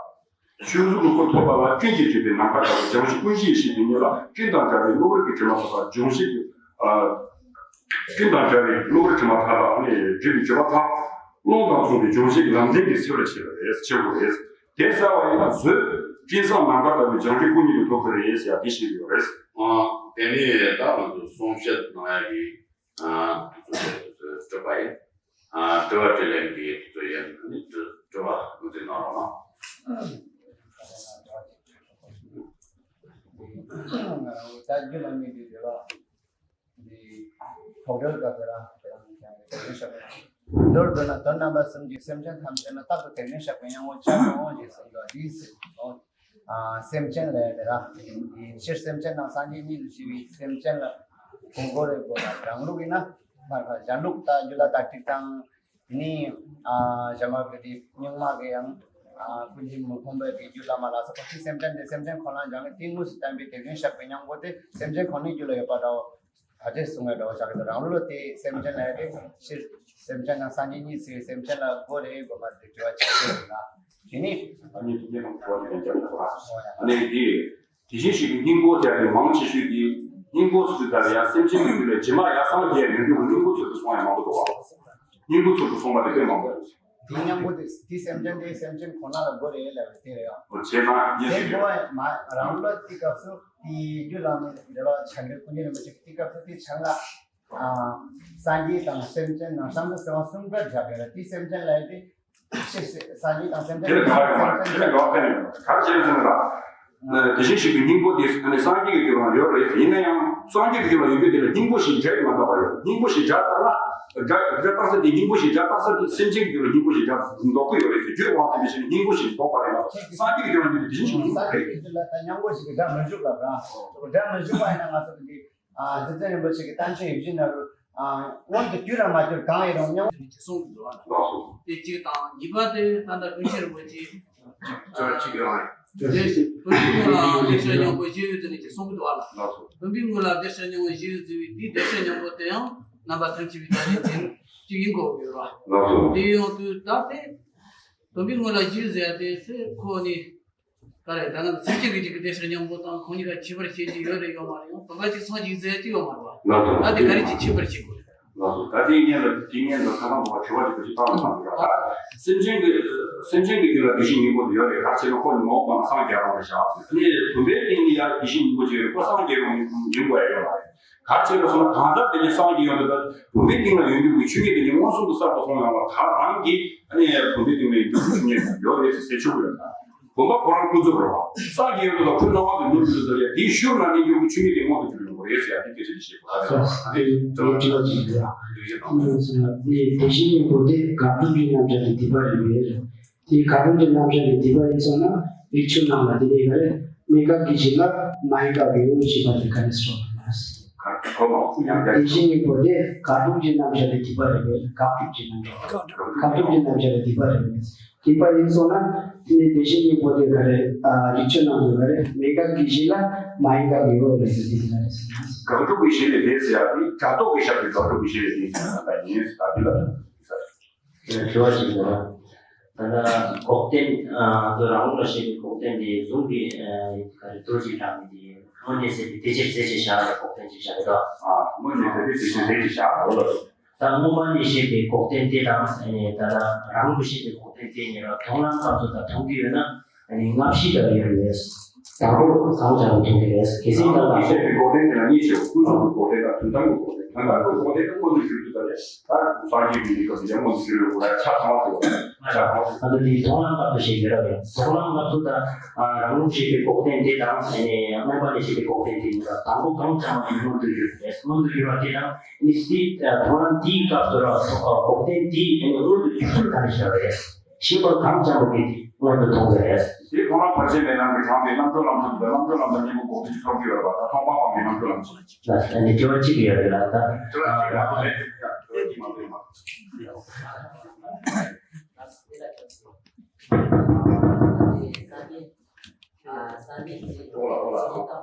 ཆོས་གཟུགས་ཀྱི་སྐུ་ཐོབ་པ་ལ་སྐྱོན་གྱིས་བརྗོད་པའི་ནམ་མཁའ་ལྟ་བུ་སྦྱང་གཞི་ཀུན་གཞིའི་ཡེ་ཤེས་དེ་ཉིད་ལ་ཀུན་དང་བྲལ་བའི་གློ་བུར་གྱི་དྲི་མ་ཐག་པ་སྦྱང་གཞི་ཀྱི་ཨ། ཀུན་དང་བྲལ་བའི་གློ་བུར་དྲི་མ་མཐའ་དག་ནས་བརྗོད་པའི་བརྗོད་པ་དག་རླུང་དང་མཚུངས་པའི་སྦྱང་གཞི་ལམ་བདེན་གྱི་ཚུལ་ལ་བྱེད་པ་རེད། བྱེད་དགོས་རེད། དེ་གསལ་བ་ཡིན་ན་བཟོད་སྤྲིན་བཟང་ནམ་མཁའ་ལྟ་བུའི་སྦྱང་གཞི་ཀུན་ཉིད་དུ་ཐོབ་ཀྱི་རེད་ཟེར་ཡ་དེ་བཤད་ཀྱི་ཡོད་རེད། ཨ། དེ་ནས་ད་ང་ཚོ་གསུང་བཤད་གནང་ཡ་གི་ཨ། དེ་ཚོ་སྤྲོད་པ་ཡིན། ཨ། དྲི་བ་དྲིས་ལན་གྱི་དེ་ཚོ་ཡིན། ཨ་ནི་དྲི་དྲི་བ་ངོས་འཛིན་གནང་རོགས་གནང་། ད་རྒྱུ་ལ་མི་འདི་རེད་བ། འདི་ཐོག་འདྲ་ག་ཚོད་རང་དེ་རང་ཀྱང་དེ་རང་ཤག་མདོར་བསྡུ་ན་དོན་རྣམ་པ་གསུམ་གྱིས་སེམས་ཅན་ཐམས་ཅད་ལ་རྟག་ཏུ་དེ་ནས་བཤགས་པའི་སྙིང་པོ་ཅི་ཡང་ཞེས་གསུངས་སོ། འདིའི་ཚེ་ཨ་སེམས་ཅན་ལས་དེ་ར་སྤྱིར་སེམས་ཅན་དང་སངས་རྒྱས་གཉིས་སུ་ཕྱེ་བའི་སེམས་ཅན་ལ་ཕུང་པོ་རེ་དགོས་ལ། རང་ལུགས་ཡིན་ན་ལྷག་པར་གཞན་ལུགས་ལྟར་རྒྱུད་ལ་དག་ཅིག་དང་། དེ་ནས་ཨ་གཞན་མ་གི་དེ་རྙིང་མ་གི་ཡང་ཨ་ཀུན་གཞི་མི་ཁོམ་པའི་གི་རྒྱུད་ལ་མ་ལ་སོགས་པ་དེ་སེམས་ཅན་དེ་སེམས་ཅན་ཁོ་ན་སྦྱངས་ནས་དེ་དངོས་སུ་བསྟན་པའི་དེ་བཞིན་གཤེགས་པའི་སྙིང་པོ་དེ་སེམས་ཅན་ཁོ་ནའི་རྒྱུད་ལ་ཡོད་པ་འདྲ་བོ། ད་ཅི་གསུང་ངེ་འདྲ་བོ་ཆགས་ཀྱི་འདུག་རང་ལུགས་ལ་དེ་སེམས་ཅན་ལ་ཡ་དེ་སྤྱིར་སེམས་ཅན་དང་སངས་རྒྱས་གཉིས་སུ་སེམས་ཅན་ལ་དགོས་རེད་དགོས་མ་རེད་དྲི་བ་ཆགས་ཀྱི་འདུག་དེ་ནས་ཨ་ནི་དེ་ཉིད་དང་གོ་བ་དེ་ལྡན་ཀྱང་འདུག་ཨ་ནི་དེ་དེ་བཞིན་གཤེགས་པའི་སྙིང་པོ་ཟེར་ཡ་དེ་མང་ཆེ་ཤོས་དེ་སྙིང་པོ་ཟེར་དུས་ད་ལ་ཡང་སེམས་ཅན་གྱི་རྒྱུད་ལ་ཇི་མ་ཡ་སངས་རྒྱས་ཡོད་རྒྱུ་སྙིང་པོ་ཚུལ་དུ་སོང་ཡ་མང་པོ་འདུག་བ། སྙིང་པོ་ཚུལ་དུ་སོང་བ་དེ་དཔེ་མང་པོ་རེད། དེ་སྙིང་པོ་དེ་དེ་སེམས་ཅན་དེ་སེམས་ཅན་ཁོ་ན་ལ་དགོས་རེད་ལབ་པའི་དེ་རེད་ཡ། བྱས་ན་དེ་དགོས་པ་མ་རང་ལ་དེ་སྐབས་སུ་དེ་རྒྱུད་ལ་མི་འདྲ་བ་ཆ་འདྲི་ཀུན་མཁྱེན་རིན་པོ་ཆེ་གི་དེ་སྐབས་སུ་དེ་ཆ་ལ། ཨ། སངས་རྒྱས་དང་སེམས་ཅན་ནང་བསམ་གཏན་གསལ་བ་གསུམ་ཀ་བཞག་ཡོད་ལ་དེ་སེམས་ཅན་ལ་ཡོད་དེ། ཤེས་སེ་སངས་རྒྱས་དང་སེམས་ཅན་དེ་ལ་ག་བ་ཡོད་མ་རེད། དེ་ལ་ག་བ་གཏན་ནས་ཡོད་མ་རེད། ག་རེ་བྱས་ནས་ཟེར་ན་ལ། དེ་བཞིན་གཤེགས་པའི་སྙིང་པོ་དེ་ཨ་ནི་སངས་རྒྱས་ཀྱི་རྒྱུད་ལ་ཡོད་རེད། ཡིན་ན་ཡང་སངས་རྒྱས་ཀྱི་རྒྱུད་ལ་ཡོད་རྒྱུ་དེ་ལ་སྙིང་པོ་ཞེས་སྒྲ་མ་འདོགས་པ་ཡོད། སྙིང་པོ་ཞེས་སྒྲ་བཏགས་ན་སྒྲ་སྒྲ་བཏགས་ས་དེ་སྙིང་པོ་ཞེས་སྒྲ་བཏགས་ས་དེ་སེམས་ཅན་གྱི་རྒྱུད་ལ་སྙིང་པོ་ཞེས་སྒྲ་འདོགས་ཀྱི་ཡོད་རེད་ཟེར། རྒྱུད་དབང་དེ་བཞིན་སྙིང་པོ་ཞེས་འདོགས་པ་རེད་མ་གཏོགས་སངས་རྒྱས་ཀྱི་རྒྱུད་ལ་ཡོད་རྒྱུ་དེ་བཞིན་གཤེགས་པའི་སྙིང་པོ་རེད། སངས་རྒྱས་ཀྱི་རྒྱུད་ལ་ད་སྙིང་པོ་ཞེས་ཀྱི་སྒྲ་མི་འཇུག་ལ་ར། སྒྲ་མི་འཇུག་པ་ཡིན་ན་ང་ཚོ་གི་ཨ་རྗེ་བཙུན་རིན་པོ་ཆེ་གི་བསྟན་བཅོས་ཡིད་བཞིན་ནོར་བུ། ཨ་མངོན་དུ་གྱུར་ར་མ་གྱུར་གང་ཡིན་རུང་སྙིང་པོ་ཞེས་གསུངས་འདུག་བ། ལགས་སོ། དེ་གཅིག་དང་གཉིས་པ་དེ་ད་ལྟ་ཀུན་མཁྱེན་རིན་པོ་ཆེ། ཅོ་ཅིག་རང་ཡིན། བདེ་བདེ་གཤེགས་སྙིང་པོ་ཞེས་ཡོད་ཅེས་གསུང་གི་འདུག་བ་ལ། ལགས་སོ། བུམ་པའི་ངོ་ལ་བདེ་གཤེགས་སྙིང་པོ་ཞེས་ཟེར་བའི་དེའི་བདེ་གཤེགས་སྙིང་པོ་དེ་ཡང་རྣམ་པ་ཐམས་ཅད་པའི་བདག་ཉིད་ཅན་གཅིག་ཡིན་དགོས་ཀྱི་ཡོད་ར། ལགས་སོ། དེ་ཡང་དུས་ད་དེ་བུམ་པའི་ངོ་ལ་བཞུགས་ཟེར་ཡ་དེ་ཚེ་ཁོ་ནི། ག་རེ་ད་ང་ཚོ་སེམས་ཅན་གྱི་རྒྱུད་ཀྱི་བདེ་གཤེགས་སྙིང་པོ་དང་ཁོང་གཉིས་ཀ་ཁྱད་པར་ཕྱེ་རྒྱུ་ཡོད་རེད་ཡོད་མ་རེད། ཡང་བུམ་པ་གཅིག་སངས་རྒྱས་ཟེར་གྱི་ཡོད་མ་རེད་བ། ལགས་སོ། ད་དེ་ག་རེ་གཅིག་ཁྱད་པར་ཕྱེ་དགོས་རེད། ལགས་སོ། ད་དེ་ངས་ལ་དེ་ངས་ལ་ཁ་ནང་བ་དྲི་བ་དེ་ག་ཅིག་བཏང་ན་བཏང་དགོས་ར། སེམས་ཅན་གྱི་སེམས་ཅན་གྱི་རྒྱུད་ལ་བདེ་གཤེགས་སྙིང་པོ་དེ་ཡོད་རེད། ག་རེ་བྱས་ན་ཁོ་ནི་ངོ་བོ་དང་སངས་རྒྱས་རང་རེད་བཞག་ཟེར། ཨ་ནི་བུམ་པའི་སྟེང་ལ་ཡ་བདེ་གཤེགས་སྙིང་པོ་ཅིག་ཡོད་རེད། ཁོ་སངས་རྒྱས་རང་ཡིན་དགོས་ཡ་ཡོད་མ་རེད། ག་རེ་བྱས་ན་སོང་ན་གང་ཟག་དེ་ཉིད་སངས་རྒྱས་ཡོང་དུས་ད་བུམ་པའི་སྟེང་ལ་ཡོད་རྒྱུ་གི་ཆོས་ཉིད་དེ་ཉིད་མངོན་སུམ་དུ་གསལ་པོ་མཐོང་ཡོང་བ་ག་རང་གིས་ཨ་ནི་བུམ་པའི་སྟེང་ལ་ཡོད་རྒྱུ་གི་ཆོས་ཉིད་ཡོད་རེད་ཟེར་ཟེར་ཆོག་གི་རེད། བུམ་པ་ཁོ་རང་ཀུན་རྫོབ་རེད་བ། སངས་རྒྱས་ཡོང་དུས་ད་ཁོའི་སྣང་བ་དེ་ནོར་འགྲོ་དུས་ཡ་དེའི་ཤུལ་ན་གནས་རྒྱུ་གི་ཆོས་ཉིད་དེ་མངོན་དུ་གྱུར་ཡོང་གི་རེད་ཟེར་ཡ་དེ་སྐད་ཆ་དེ་བཤད་དགོས་རེད། ཨ་ནི་དྲི་བ་ཅིག་ཡོད་ཡ། དེ་བཞིན་དང་། ནི་བདེ་གཤེགས་སྙིང་པོ་དེ་དགག་སྒྲུབ་ཀྱི་རྣམ་གཞག་ལས་འདས་པ་རེད་པས། དེའི་དགག་སྒྲུབ་ཀྱི་རྣམ་གཞག་ལས་འདས་པ་ཡིན་སོང་ན་རིགས་ཆུང་རྣམས་ལ་དེ་ནས་ག་རེ། མེད་དགག་གི་གཞི་ལ་མ་ཡིན་དགག་གི་ཡོད་ཅེས་པ་དེ་ག་རེ་སོགས་ལ། བདེ་གཤེགས་སྙིང་པོ་དེ་དགག་སྒྲུབ་ཀྱི་རྣམ་གཞག་ལས་འདས་པ་རེད་པས། དགག་སྒྲུབ་ཀྱི་རྣམ་གཞག་དགག་སྒྲུབ་ཀྱི་རྣམ་གཞག་ལས་འདས་པ་རེད་པས། འདས་པ་ཡིན་སོང་ན་དེ་ནས་བདེ་གཤེགས་སྙིང་པོ་དེ་ག་རེ། ཨ་རིགས་ཆུང་རྣམས་ལ་ག་རེ། མེད་དགག་གི་གཞི་ལ་མ་ཡིན་དགག་གི་ཡོད་རེད་ཟེར་དེ་ག་རེ་ཟེར་ན། དགག་སྒྲུབ་ཀྱི་གཞི་ལས་འདས་ཟེར་ཡ་དེ་སྒྲ་རྟོག་གི་ཞབས་ཀྱི་དགག་སྒྲུབ་ཀྱི་གཞི་ལས་འདས་ཟེར་ཡ་ད་ཡིན་ཟེར་ད་དེ་ལ། དྲི་བ་ཞིག་འདུག་ད་ལྟ་འགོག་བདེན། ང་ཚོ་རང་ལུགས་ལ་བཤད་པའི་འགོག་བདེན་དེ་གཟུངས་ཀྱི་ག་རེ་རྡོ་རྗེ་འདྲ་མི་དེ་སྔོན་གནས་ཟེར་བའི་དེ་ཕྱིར་ཟེར་ཅེས་བཞག་ལ་འགོག་བདེན་ཅེས་བཞག་ཡོད་དོ། སྔོན་གནས་ཟེར་བའི་དེ་ཕྱིར་ཟེར་ཅེས་བཞག་ཡོད་ལ། ད་སྔོན་མ་ནས་བཤད་པའི་འགོག་བདེན་དེ་དང་ད་ལྟ་རང་ལུགས་བཤད་པའི་འགོག་བདེན་དེ་གཉིས་ལ་མཐོང་ལམ་སྐབས་སུ་ད་མཐོང་གི་ཡོད་ན། ཨ་ནི་སྔ་ཕྱི་ལ་ཡོད་རེད། དང་པོ་གང་བྱ་བ་མཐོང་གི་རེད། གལ་སྲིད་ད་དང་པོ་ཤེས་པའི་འགོག་བདེན་དེ་ལ་གཉིས་ཆེ་བ། ཀུན་རྫོབ་ཀྱི་འགོག་བདེན་དང་དོན་དམ་གྱི་འགོག་བདེན། དོན་དམ་གྱི་འགོག་བདེན་དེ་ཀུན་ཏུ་གྱུར་ཏེ་ད་ལས་ད་སངས་རྒྱས་ཀྱི་ཡུལ་སྐབས་སུ་ཡང་མངོན་དུ་གྱུར་ཡོད་པ་ཆ་ཚང་བ་ཟེར་བ། ཆ་ཚང་བ་ཟེར། ད་ལྟ་དེ་མཐོང་ལམ་སྐབས་སུ་ཞིག་ཡོད་རེད། མཐོང་ལམ་སྐབས་སུ་ད་རང་ལུགས་ཤེས་པའི་འགོག་བདེན་དེ་དང་ཨ་ནི་སྔོན་མ་ནས་ཤེས་པའི་འགོག་བདེན་དེ་གཉིས་ལ་དང་པོ་གང་བྱ་བ་ཡིན་མངོན་དུ་གྱུར་ཏེ་མངོན་དུ་གྱུར་བ་དེ་དང་ཨ་ནི་སྲིད་མཐོང་ལམ་དེའི་སྐབས་སུ་ར་འགོག་བདེན་དེ་ཨ་ནི་མངོན་དུ་གྱུར་ཚུལ་ག་རེ་ཞིག་རེད། ཤེས་པ་གང་བྱ་བ་གིས་དེ་མངོན་དུ་མཐོང་གི་རེད། དེ་ཁོ་རང་བར་ཆད་མེད་ལམ་གྱིས་དྲངས་པའི་རྣམ་གྲོལ་ལམ་དུ་འདུག་རྣམ་གྲོལ་ལམ་དང་གཉེན་པོ་འགོག་བདེན་ཐོབ་ཀྱི་ཡོད་པ་ད་མཐོང་སྤང་སྤངས་པའི་རྣམ་གྲོལ་ལམ་ཞིག་ལ་ནི་དྲི་བ་གཅིག་ཡོད་རེད་ལ་ད། དྲི་བ་གཅིག་ལ་ད་ལན་དེ་ཡང་དྲི་བ་གཅིག་མ་འདུག་ཡོད་མ།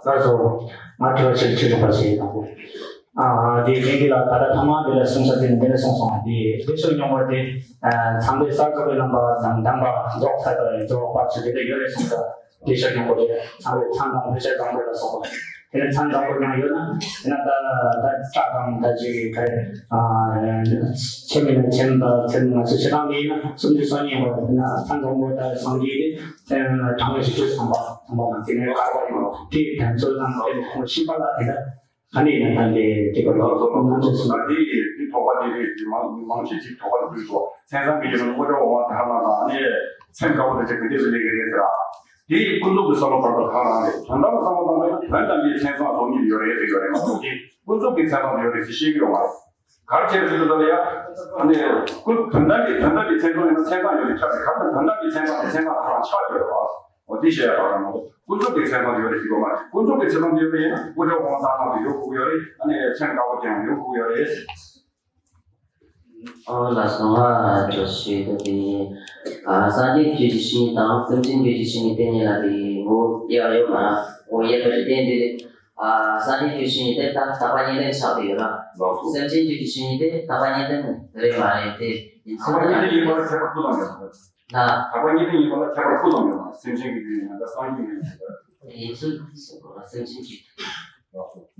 ལགས་སོ། ང་དྲི་བ་ཞིག་ཞུ་ཆོག་པ་ཞིག་དང་པོ། ཨ་དེ་རིང་འདི་ལ་ད་ལྟ་ཐ་མ་འདི་ལ་གསུང་ས་དེ་ནི་འདི་ནས་གསུངས་སོང་བ་དེ་བདེ་གཤེགས་སྙིང་པོ་དེ་ཚངས་པའི་ས་རྫོགས་པའི་རྣམ་པ་དང་ལྡན་པ་རྫོགས་ཚར་བའི་རྫོགས་པ་ཞིག་དེ་འདྲ་ཡོད་རེད་གསུངས་ས། བདེ་གཤེགས་སྙིང་པོ་དེ་ཚངས་པའི་ཚངས་དང་འཕེལ་ཞལ་བཟང་པོ་ལ་སོགས་པ་དེ་ནི་ཚངས་བཟང་པོ་ཀྱང་ཡོད་ན་དེ་ན་ད་ད་ས་དང་ད་ཅིག་ག་རེ་ཨ་ཆེན་མིན་ན་ཆེན་པ་ཆེན་ང་ཚོ་ཤེས་སྟངས་མིན་ན་སུམ་ཅུ་སོ་གཉིས་པ་དེ་ན་ཚངས་བཟང་པོ་ད་སངས་རྒྱས་དེ། དེ་ནས་གྲངས་ངེས་བཞི་བཅུ་ཐམ་པ་ཐམ་པ་དང་དེ་ནས་དཀར་པོ་ཡིན་ནོ་དེ་དོན་ཚུལ་རྣམས་དེ་ཁོང་ཤེས་པ་ལ་དེ་ལྟར་ག་ནས་ཡིན་ན་ད་དེ་དེ་པར་ལོག་སོ་ནམ་ཞིག་སོང་། ད་དེ་དེ་ཐོག་པ་དེ་རེད། དེ་མང་མང་ཆེ་ཅིག་ཐོག་པ་དེ་དུས་སོ་མཚན་བཟང་གི་ཡོད་ན་དངོས་གྲུབ་འོང་བ་དེ་ཧ་ལ་ན་ཨ་ནི་སེམས་དགའ་བོ་དེ་ཅིག་གི་འདི་སུ་ལས་ཀྱི་རེད་ཟེར་ཨ། དེ་ཀུན་རྫོབ་ཀྱི་བསམ་བློ་བར་དུ་ཧ་ལ་རེད། དོན་དམ་གྱི་བསམ་བློ་བཏང་ན་དོན་དམ་གྱི་མཚན་བཟང་ཐོགས་ཉིད་ཡོད་རེད་ཟེར་ཡོད་རེད་མ་གཏོགས་དེ་ཀུན་རྫོབ་ཀྱི་མཚན་བཟང་དེ་ཡོད་རེད་ཟེར་བཤད་ཀྱི་ཡོད་མ་རེད། གར་བྱས་པའི་ཚུལ་དུ་ལ་ཡ། ཨ་ནི་ཀུན་དོན་དམ་གྱི་དོན་དམ་གྱི་མཚན་མཚོན་ཡིན་ན་མཚན་བཟང་ཡོད་པའི་ཆ་རེད། གར་དང་དོན་དམ་གྱི་མཚན་བཟང་དང་མཚན་བཟང་ཁོ་རང་ཆགས་ཡོད་རེད་བ། འོ་དེ་བཤད་ཡ་ག་རང་མ་གཏོགས་ཀུན་རྫོབ་ཀྱི་མཚན་བཟང་ཡོད་རེད་ཟེར་གྱི་ཡོད་མ་རེད། ཀུན་རྫོབ་ཀྱི་མཚན་བཟང་ཡོད་པ་ཡིན་ན་དབུ་སྐྲ་འོ་མ་དག་ནང་དུ་ཡོད་དགོས་ཀྱི་ཡོད་རེད། ཨ་ནི་མཚན་དཀར་པོ་ཀྱང་ཡོད་དགོས་ཀྱི་ཡོད་རེད། ཨོ་ལགས་སོ། ང་འགྲོ་ཤེས་ད་དེ། ཨ་སངས་རྒྱས་རྒྱུད་ཀྱི་བཤེས་གཉེན་དང་སེམས་ཅན་རྒྱུད་ཀྱི་བཤེས་གཉེན་དེ་གཉིས་ལ་དེ་ངོ་བོ་དབྱེ་བ་ཡོད་མ་རེད། ངོ་བོ་དབྱེ་བ་རེད་དེ་འདི་རེད། ཨ་སངས་རྒྱས་རྒྱུད་བཤེས་གཉེན་དེ་ད་དག་པ་གཉིས་ལྡན་ཆགས་བསྡད་ཡོད་ར། ལགས་སོ། སེམས་ཅན་རྒྱུད་ཀྱི་བཤེས་གཉེན་དེ་དག་པ་གཉིས་ལྡན་རེད་མ་རེད་དེ་ཡིན་ཚུལ་དག་པ་གཉིས་ལྡན་ཡིན་པ་ལ་ཁྱད་པར་སྤུ་ཙམ་ཡོད་མ་རེད། ད་དག་པ་གཉིས་ལྡན་ཡིན་པ་ལ་ཁྱད་པར་སྤུ་ཙམ་ཡོད་མ་རེད། སེམས་ཅན་གྱི་རྒྱུད་ཡིན་ན་ད་སངས་རྒྱས་ཡིན་ན་ཡིན་པ་རེད། ཡིན་ཚུལ་སེམས་ཅན་རྒྱུད།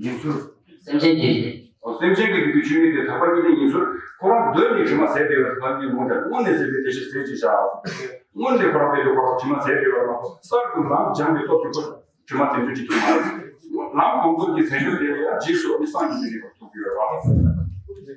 ཡིན་ཚུལ། སེམས་ཅན་རྒྱུད་དེ། སེམས་ཅན་གྱི་རྒྱུད་དུ་ཆོས་ཉིད་དེ་དག་པ་གཉིས་ལྡན་ཡིན་ཚུལ་ཁོ་རང་གདོད་ནས་དྲི་མ་ཟད་པའི་བར་དུ་ལམ་གྱི་ངོ་བོ་དངོས་ནས་ཟད་པའི་དེ་ཕྱིར་ཟད་ཅེས་བྱ། སྔོན་ནས་ཁོ་རང་དཔེ་དེ་ཁོ་རང་དྲི་མ་ཟད་པའི་བར་དུ་གསར་དུ་ལམ་སྦྱངས་པའི་སྟོབས་ཀྱིས་ཁོ་དྲི་མ་དེ་ཚོ་ཅིག་ཐུབ་མ་རེད། ལམ་གོང་འཕེལ་གྱི་ཟད་འགྲོ་དེ་ལ་ཡང་རྗེས་སུ་ནི་སངས་རྒྱས་ཀྱི་རིགས་པ་ཐུབ་ཀྱི་ཡོད་རེད་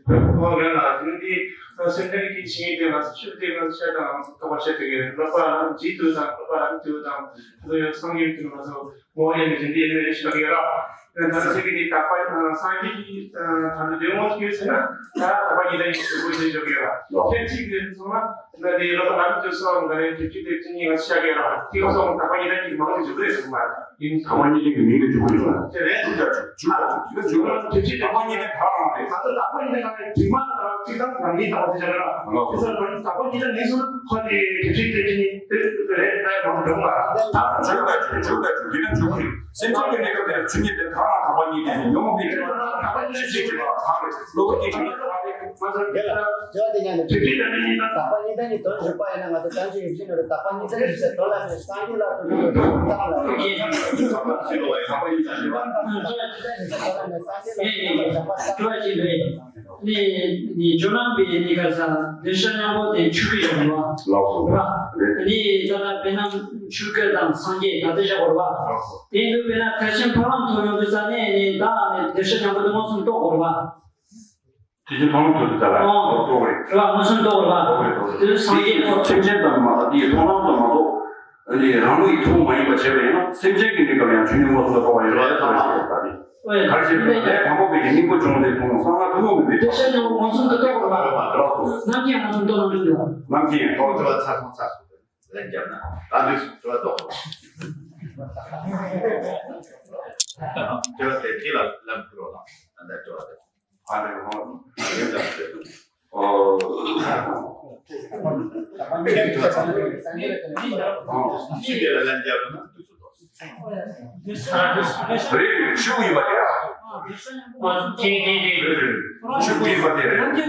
བ། ཨོ་ཡ་ལ་དེ་ནི་དེ་སེམས་ཅན་གྱི་ཆོས་ཉིད་དེ་ང་ཚོ་ཆོས་དེ་ང་ཚོ་ཤེས་དང་རྟོགས་པར་བྱེད་དེ་གི་ལོག་པ་ལ་འཇིག་ཏུ་དང་ལོག་པ་ལ་འཇིག་ཏུ་དང་དེ་ཚོ་ཡང་སངས་རྒྱས་ཀྱི་ང་ཚོ། ངོ་བོ་ཡང་ནི་རིན་པའི་ཡེ་ནས་ཞིག་ཡོད་ར། ད་ལྟ་ཚིག་གི་དེ་དག་པ་སངས་རྒྱས་ཀྱི་ད་ལྟ་དེ་ངོ་ཤེས་ཟེར་ན་ད་དག་པ་ཉིད་ལྡན་གྱི་ཞིག་དགོས་ཞེས་ཞུ་གི་ཡོད་ར། ཁྱེད་ཅིག་གིས་གསུངས་ན་ད་དེ་ལོ་ལམ་དུ་སོང་ག་རེ་དེ་ཅི་དེ་ཅི་ཉིད་ང་ཤ་གི་ཡོད་ར། དེ་ག་སོང་དག་པ་ཉིད་ལྡན་གྱི་མང་དུ་འཇུག་རེད་གསུངས་པ་ཡིན། དག་པ་ཉིད་ལྡན་གྱི་མིང་དུ་འཇུག་གི་ཡོད་ར། དེ་རེད། འཇུག་ད་འཇུག་འཇུག་ད་འཇུག་དེ་ཅི་དག་པ་ཉིད་ལྡན་ག་རང་རེད། ད་ལྟ་དག་པ་ཉིད་ལྡན་ག་རེ་དྲི་མ་དང་ཚིག་དང་རང་ཉིད་དང་དེ་ཅི་ར། དེ་ཚོ་དག་པ་ཉིད་ལྡན་ནི་སུ་ཁོ་དེ་དེ་ཅི་དེ་ཅི་ཉིད་དེ་རེད་ད་མང་འཇུག་པ་ད་འཇུག་ད་འཇུག་འཇུག་ད་འཇུག་དེ་ན་འཇུག་གི་ཡོད། སེམས་ཅན་གྱི་གནས་སྐབས་དེར་ཆོས་ཉིད་དེ་ཐར་རང་དག་པ་ཉིད་དེ་ཉོན་མོངས་པའི་དྲི་མ་དང་ཐར་པའི་ཆོས་ཅན་གྱི་བར་ཐར་རེད། གློ་བུར་གྱི་དྲི་མ་ཐར་རེད། དེ་ལ་དེ་ལ་དེ་ཉན་ནས་དེ་དེ་དང་དེ་ཉིད་ལ་དག་པ་ཉིད་དེ་ཉིད་དོན་གྲུབ་པ་ཡིན་ན་ང་ཚོ་བྱང་ཆུབ་ཡིད་བཞིན་ནོར་བུའི་དག་པ་ཉིད་དེ་ཉིད་ཟེར་དོན་ལ་ནི་སངས་རྒྱས་ལ་དོན་གྲུབ་པ་ཡིན་ཙམ་ལ། དག་པ་ཉིད་དེ་ཉིད་དོན་གྲུབ་པ་ཡིན་ཙམ་ལ་སངས་རྒྱས་ལ་དོན་གྲུབ་པ་ཡིན་ཙམ་ལ། ནི་ནི་ཇོ་ནང་པའི་ནི་ག་ས་བདེ་གཤེགས་སྙིང་པོ་དེ་ཆོས་སྐུ་ཡོད་རེད་བ། ལགས་སོ། རེད་བ། རེད། ནི་ད་ལྟ་དཔེར་ན་ཆོས་སྐུ་དང་སངས་རྒྱས་ད་ལྟ་བཞག་པ་རེད་བ། ལགས་སོ། དེ་འདུག་དཔེར་ན་ཐེག་ཆེན་ཕ་རོལ་ཏུ་ཐོབ་ཡོང་དུས་ཙ་ནས་ནི་ད་ནི་བདེ་གཤེགས་སྙིང་པོ་དེ་མངོན་སུམ་རྟོགས་དགོས་རེད་བ། ཐེག་ཆེན་ཕ་རོལ་ཏུ་ཐོབ་དུས་ཙ་ལ་ཨོ་རྟོགས་རེད། རེད་བ། མངོན་སུམ་རྟོགས་རེད་བ། རྟོགས་རེད་རྟོགས་རེད། དེ་སངས་རྒྱས་ཐེག་ཆེན་ཙམ་མ་གཏོགས་དེའི་མཐོང་ལམ་ཙམ་མ་གཏོགས། ཨ་ནི་རང་ལུགས་ཡིད་མཐོང་མ་ཡིན་པ་བྱས་པ་ཡིན་ན་སེམས་ཅན་གྱི་གནས་སྐབས་ཡང་ཆོས་ཉིད་མངོན་སུམ་དུ་རྟོགས་པ་ཡིན་རེད་ཟེར་བ་ཞིག་ཡོད་པ་རེད། ཨོ་ཡ། གར་བྱེད་པ་ལས་ཕ་མ་པོ་གི་སྙིང་པོ་བྱུང་སྟེ་མཐོང་གསང་སྔགས་ཐུན་མོང་མིན་པའི་ཐོག་ཏུ་ཤེས་ནས་མངོན་སུམ་དུ་རྟོགས་པར་བྱ་བ་རོགས་སོ། རྣམ་མཁྱེན་མངོན་སུམ་རྟོགས་ལམ་དུ་འགྲོ། རྣམ་མཁྱེན་རྟོགས་དྲི་བ་ཚར་སོང་ཚར་སོང་། ལན་བརྒྱབ་ན་ད་འདུག་སོང་དྲི་བ་རྫོགས་སོང་། དྲི་བ་དེ་དེ་ལ་ལམ་ཁུར་རོགས་གནང་། ད་ལྟ་དྲི་བ་དེ། ཨ་ནི་ཧོ། ཡོད་ལ་ཞེས་དང་། ཨོ། ཁྱེད་ཚོ་ཚང་མས་ཕྱི་རྒྱལ་ལ་ལན་རྒྱབ་ན་དུས་ཚོད་ཐོག་རེད། ཤུགས་ཡིན་པ་དེ། ཨ། ཁྱེད་ཁྱེད་ཁྱེད། ཤུགས་ཡིན་པ་དེ་རེད། ཨ། དེ།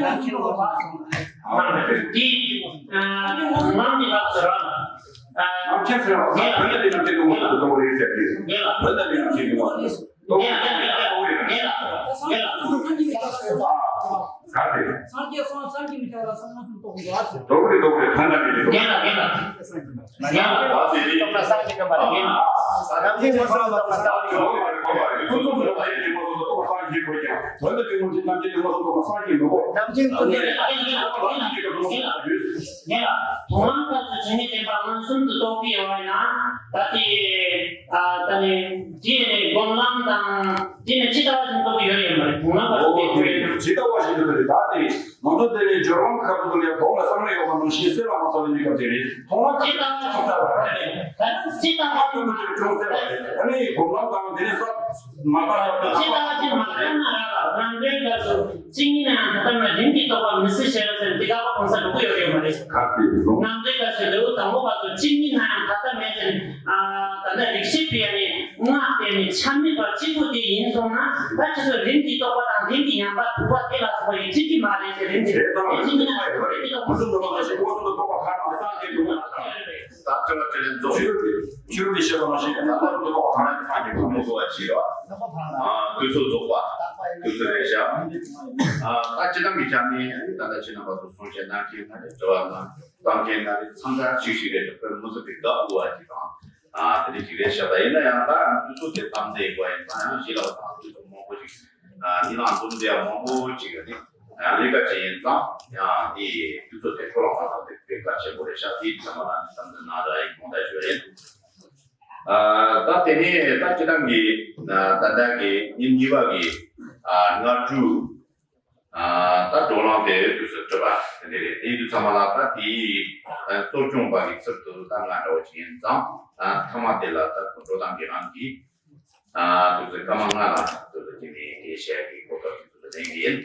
ཨ། ནམ་གྱི་ལགས་སོ་ར། ཨ། ནམ་མཁའི་ཚེ་རིང་བོད་ལ་དེ་ནམ་མཁའི་སྟོང་པ་ཟེར་དུ་གཏོང་རེད་ཟེར་གི། བོད་ལ་དེ་ནམ་མཁའི་སྟོང་པ་ཟེར་དུ་གཏོང་རེད་ཟེར་གི། ག་རེ། སངས་རྒྱས་སངས་སངས་རྒྱས་མི་ཁྱབ་ལ་སངས་རྒྱས་སྟོང་པ་ཟེར། རྟོགས་རེད་རྟོགས་རེད། ཐོན་ལ་རེད་རེད། རྒན་ལགས་རྒན་ལགས། རྒན་ལགས། ད་དེ་རེད། རྟོགས་ན་སངས་རྒྱས་ཀྱི་མ་རེད། རྒན་ལགས། རང་བཞིན་མངོན་སུམ་རྟོགས་ན་སངས་རྒྱས་ཀྱི་མ་རེད། ཁོ་ཚོ་ཚོ་ལ་ཡིན་གྱི་མ་སོང་ན་རྟོགས་སངས་རྒྱས་དགོས་ཀྱང་དོན་དུ་དེ་ངོ་ཤེས་རྣམ་མཁྱེན་དེ་མ་སོང་རྟོགས་ན་སངས་རྒྱས་མི་དགོས། རྣམ་མཁྱེན་ཀུན་ཏུ་རེད། རྒན་ལགས། རྒན་ལགས། དོན་ལམ་ལྟར་དུ་ཆོས་ཉིད་བདེན་པ་མངོན་སུམ་དུ་རྟོགས་ཀྱི་ཡོད་པ་ཡིན་ན་ད་དེ། ཨ། ད་ནི་དེ་ནི་སྒོམ་ལམ་དང་དེ་ནི་ཇི་ལྟ་བ་བཞིན་རྟོགས་ཀྱི་ཡོད་ཡོད་མ་རེད། དོན་ལམ་ལྟར་དུ་དེ་ཡོད་ཡོད་མ་རེད། ཇི་ལྟ་བ་བཞིན་དུ་དེ་ད་དེ། ང་ཚོ་དེ་ནི་སྦྱོར་ལམ་ཁ་ཐུག་ཏུ་ལས་གོང་ལ་བསམ་བློ་ཡོད་པ་ནང་བཞིན་གསལ་བ་མ་གསལ་བའི་གནས་སྐབས་དེ་རེད། མཐོང་ལམ་ཇི་ལྟ་བ་བཞིན་གསལ་བ་རེད། ད་ཇི་ལྟ་བ་བཞིན་ཅུང་གསལ་བ་རེད། ཨ་ནི་སྒོམ་ལམ་དང་དེ་ནི་ས་མ་ལྟ་ས་ཇི་ལྟ་བ་བཞིན་མ་ལྟ་ན་ར་རང་འདྲའི་སྐབས་སུ་གཅིག་ཉིད་ན་ཡང་ད་ལྟ་མ་རིམ་གྱིས་རྟོགས་པ་མི་སྲིད་ཟེར་བ་ཟེར་འདི་ག་པ་གོང་ས་ལུག་གུ་ཡོད་ཡོད་མ་རེད། ག་དེ་རེད་ལོ། རྣམ་འགྲེལ་སྐབས་སུ་ལེའུ་དང་པོ་བར་དུ་གཅིག་ཉིད་ན་ཡང་ད་ལྟ་མེད་ཟེར། ཨ། ད་ལྟ་རིགས་ཤེས་པས་ནི་སྔགས་དེ་ནི་ཆ་མེད་པ་གཅིག་པུ་དེ་ཡིན་སོང་ན་ད་ཁྱེད་ཚོ་རིམ་གྱིས་རྟོགས་པ་དང་རིམ་གྱིས་ཡངས་པ་དུ་བ་དེ་ལ་སོགས་པ་ཡིན་ཁྲིད་ཀྱི་མ་རེད་ཟེར། རིམ་གྱིས་དེ་གཅིག་ཉིད་ན་ཡང་ཁོ་རེ་དེ་དང་ཁོ་ཚོ་འདོད་པ་ཞིག་ཁོ་ཚོ་འདོད་པ་ཁ་ནང་སངས་རྒྱས་འདུག་ལ། ད་དྲི་བ་དྲིས་ལན་རྫོགས། ཕྱི་རོལ་པའི་ཕྱི་རོལ་པའི་བཤད་པ་ནང་བཞིན་ད་ལྟ་འདོད་པ་ཁ་ནང་སངས་རྒྱས་འདུག་མི་དགོས་པ་བྱས་པ། ཨ། དུས་ཚོད་རྫོགས་པ། དུས་ཚོད་རེད་བཞག་ཨ། ད་སྤྱི་བཏང་གི་ཆ་ནས་ད་ལྟ་ཁྱེད་རྣམ་པ་ཚོ་གསུང་བཤད་གནང་མཁན་ན་རེད། དྲི་བ་གནང་། གཏམ་མཁན་ན་རེད། འཚང་ཁ་ཤིག་ཤིག་རེད། དཔེ་མི་སྲིད་པའི་དགའ་འོས་པ་ཅིག་དང་། ཨ། དེ་འདྲ་ཅིག་རེད་ཤག་ད་ཡིན་ན་ཡང་ད་དུས་ཚོད་དེ་དམ་འཛིན་དགོས་ཡིན་ཙང་ཡང་ཞི་ལྷག་དང་དུས་ཚོད་མང་པོ་ཅིག་ཨ། ཉིན་ལ་འཛོམས་བསྡད་ཡ་མང་པོ་ཅིག་ཡོད་ནི། ཨ། ལས་ཀ་བྱེད་ཡིན་ཙང་ཡང་དེ་དུས་ཚོད་དེ་འཕྲོ་བརླག་མ་བཏང་དེ་དཔེ་གལ་ཆེན་པོ་རེད་ཤག་དེའི་ཚེ་མ་ལ་ནི་དམ་འཛིན་གནང་ར་ཡིན་གོང་ད་ཞུ་ཡ་ཡིན། ཨ། ད་དེ་ནས་ད་སྤྱི་བཏང་གི་ད་ལྟ་གི་ཉིན་གཉིས་པ་གི་ཨ། སྔ་དྲོ། ད་བགྲོ་གླེང་དེ་དུས་སུ་གྲུབ་པ་དེ་འདྲ་རེད། དེ་ཡིན་དུས་ཚང་མ་ལ་ད་དེའི་གཙོ་སྐྱོང་པ་གི་ཚུལ་དུ་ད་ང་འདྲ་བོ་ཅིག་ཡིན་ཙང་། ཐ་མ་དེ་ལ་ད་འགྲོ་སྟངས་ཀྱི་རང་གི་དུས་སུ་སྐར་མ་ལྔ་ལ་དུས་སུ་ཅིག་ནས་དེ་བཤད་ཀྱི་གོ་སྐབས་ཅིག་དུས་སུ་ལེན་གྱི་ཡིན།